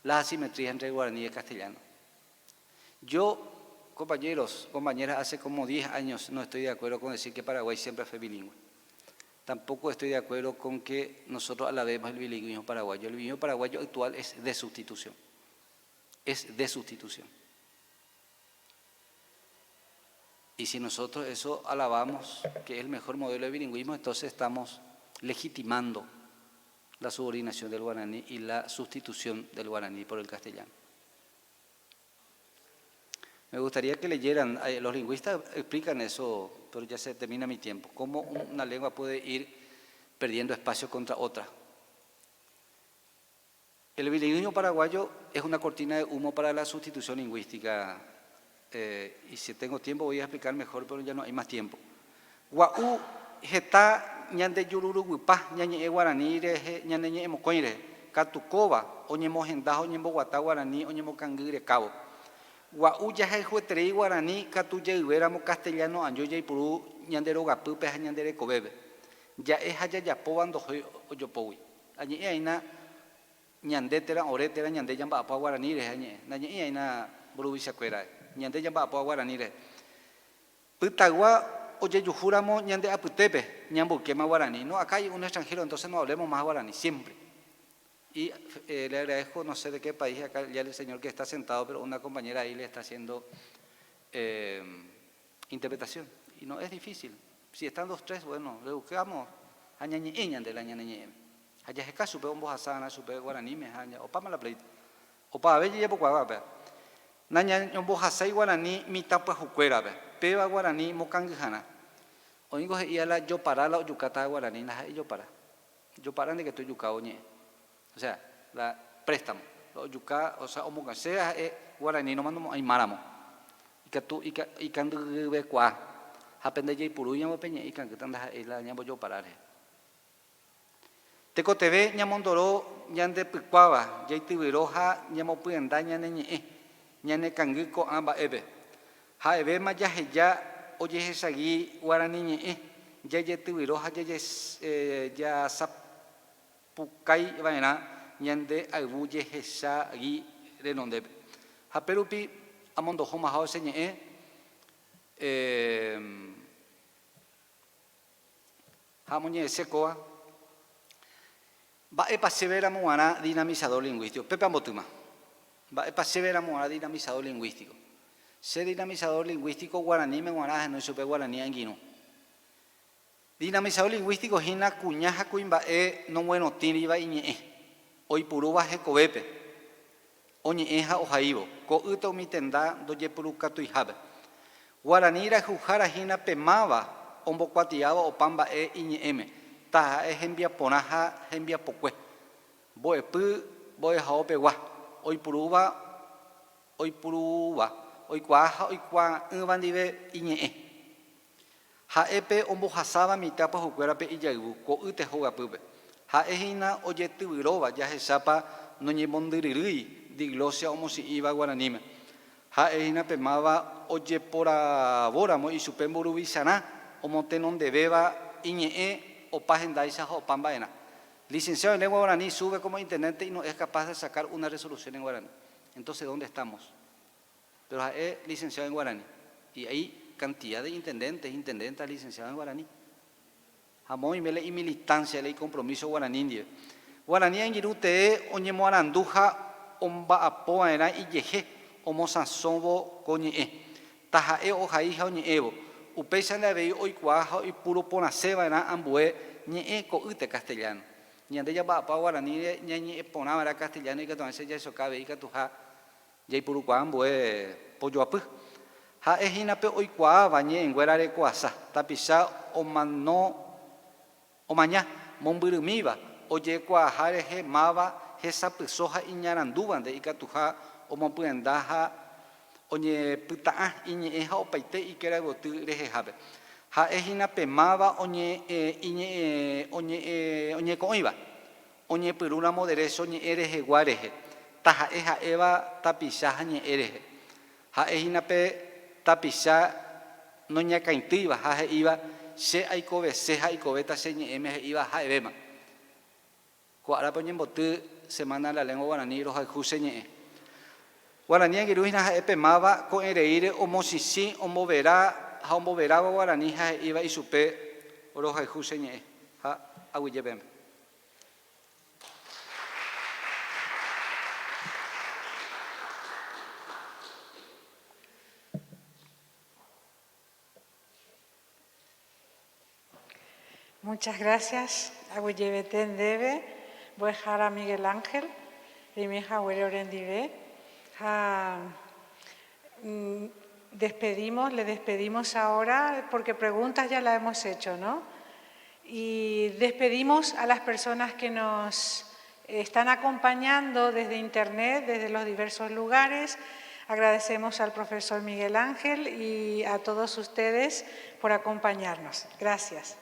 las asimetrías entre el guaraní y el castellano. Yo, compañeros, compañeras, hace como 10 años no estoy de acuerdo con decir que Paraguay siempre fue bilingüe. Tampoco estoy de acuerdo con que nosotros alabemos el bilingüismo paraguayo. El bilingüismo paraguayo actual es de sustitución. Es de sustitución. Y si nosotros eso alabamos, que es el mejor modelo de bilingüismo, entonces estamos legitimando la subordinación del guaraní y la sustitución del guaraní por el castellano. Me gustaría que leyeran, eh, los lingüistas explican eso, pero ya se termina mi tiempo, cómo una lengua puede ir perdiendo espacio contra otra. El bilingüismo paraguayo es una cortina de humo para la sustitución lingüística. Eh, y si tengo tiempo voy a explicar mejor, pero ya no hay más tiempo. Gua'u heta ñande jururuguypa ñañe'ẽ guarani rehe ñane ñe'ẽ mokõi rehe, katu kóva oñemohenda ha oñemboguata guarani oñemokangy rekávo. Gua'u jahayhueterei guarani katu jeyvéramo castellano año jaipuru ñande rogapýpe ha ñande rekovépe. Ja'e ha jajapóva ndohói ojopógui. Añe'ẽ aína ñande térã ore térã ñande jamba'apóva guarani rehe añe'ẽ. Nañe'ẽi aína mburuvichakuérae. Ñande jamba'apóva guarani rehe. Pytagua ojejuhúramo ñande apytépe, ñamboykéma guarani. No, acá hay un extranjero, entonces no hablemos más guarani, siempre. Y le agradezco, no sé de qué país, acá ya el señor que está sentado, pero una compañera ahí le está haciendo eh, interpretación. Y no es difícil. Si están dos, tres, bueno, le buscamos. Ha ñañe'ẽ ñande la ñane ñe'ẽme. Ha jaheka chupe ombohasa'arã chupe guaraníme ha opáma la pleito. Opavave jejapokuaáva péva. Nañañombohasái guarani mitã pyahukuérape, péva guarani mokangyharã. Oĩngo he'íva la jopara la ojukáta guarani, ndaha'éi jopara. Jopara ndikatu ojukávo ñe'ẽ. O sea, la préstamo. La ojuka, o sea, omokãse ha'e guarani nomandomo'ãi máramo. Ikatu ikangyvekuaa. Ha pende jaipurúi ñambope ñe'ẽ ikangýta ndaha'éi la ñambojopara rehe. Tekotevẽ ñamondoro ñande pykuáva, jaityvyro ha ñamopyenda ñane ñe'ẽ, ñane kangy ko'ã mba'épe. Ha'evéma jaheja ojehechagi guarani ñe'ẽ, jajetyvyro ha jasapukái va'erã ñande ayvu jehechagi renondépe. Ha pe rupi amondohómaha che ñe'ẽ, Ha amoñe'ẽse kóva, Mba'épa chéve ramo g̃uarã dinamizador lingũístico? Pépe ambotýma. Mba'épa chéve ramo g̃uarã dinamizador lingũístico? Che dinamizador lingũístico guaraníme g̃uarã ahenói chupe guarani angirũ. Dinamizador lingũístico hína kuña ha kuimba'e noguerotĩriva iñe'ẽ, oipurúva hekovépe, oñe'ẽ ha ohaívo, ko'ýte umi tenda ndojepurukatuihápe. Guarani rayhuhára hína pe máva ombokuatiáva opa mba'e iñe'ẽme, taha'e hembiaporã ha hembiapokue. Mbo'epy mbo'ehao pegua, oipurúva oipurúva, oikuaa ha oikuaa'ỹva ndive iñe'ẽ. Ha'e pe ombohasáva mitã pyahukuérape ijayvu, ko'ýte hogapýpe. Ha'e hína ojetyvyróva jahechápa noñemondyryrýi diglosia omochi'ĩva guaraníme. Ha'e hína pe máva ojeporavóramo ichupe mburuvicharã omotenondevéva iñe'ẽ opa hendáicha ha opa mba'erã. Licenciado en Lengua Guaraní sube como intendente y no es capaz de sacar una resolución en guaraní. Entonces, ¿dónde estamos? Pero ha'e licenciado en guarani. Y hay cantidad de intendentes, intendentas licenciados en guarani. Ha moĩme la imilitancia, la icompromiso guarani ndive. Guarani angirũ tee oñemoarandu ha omba'apo va'erã ijehe omosãsõvo ko ñe'ẽ. Taha'e ohai ha oñe'ẽvo. Upéichante avei oikuaa ha oipuru porãse va'erã ambue ñe'ẽ ko'ýte castellano. Ñande jamba'apo guaraníre ñañe'ẽ porã va'erã castellano ikatu hag̃uáicha jahechoka avei ikatuha Jaipurukuaa ambue pojoapy. Ha'e hína pe oikuaáva ñe'ẽnguéra rekoasa, tapicha omano omaña mombyrymíva ojekuaaha rehe máva hesapyso ha iñarandúvante ikatuha omopyenda ha oñepyta'ã iñe'ẽ ha opaite ikerayvoty rehehápe. Ha'e hína pe máva oñe'ẽ oñe'ẽ oñeko'õiva, Oñepyrũramo derécho ñe'ẽ rehegua rehe. Taha'e ha'éva tapicha ha ñe'ẽ rehe. Ha'e hína pe tapicha noñakãitýiva ha he'íva, Che aikovese ha aikovéta che ñe'ẽme he'íva ha'evéma. Ko árape oñemboty Semana de la Lengua Guaraní rohayhu che ñe'ẽ. Guarani angirũ hína ha'e pe máva ko'ẽreíre omochichĩ, ombovera ha omboveráva guarani ha he'íva ichupe rohayhu che ñe'ẽ ha aguyje peẽme. Muchas gracias, aguyjevete ndéve, mbo'ehára Miguel Ángel, reime haguére orendive. Ha despedimos, le despedimos ahora, porque preguntas ya la hemos hecho, ¿no? Y despedimos a las personas que nos están acompañando desde internet, desde los diversos lugares. Agradecemos al profesor Miguel Ángel y a todos ustedes por acompañarnos. Gracias.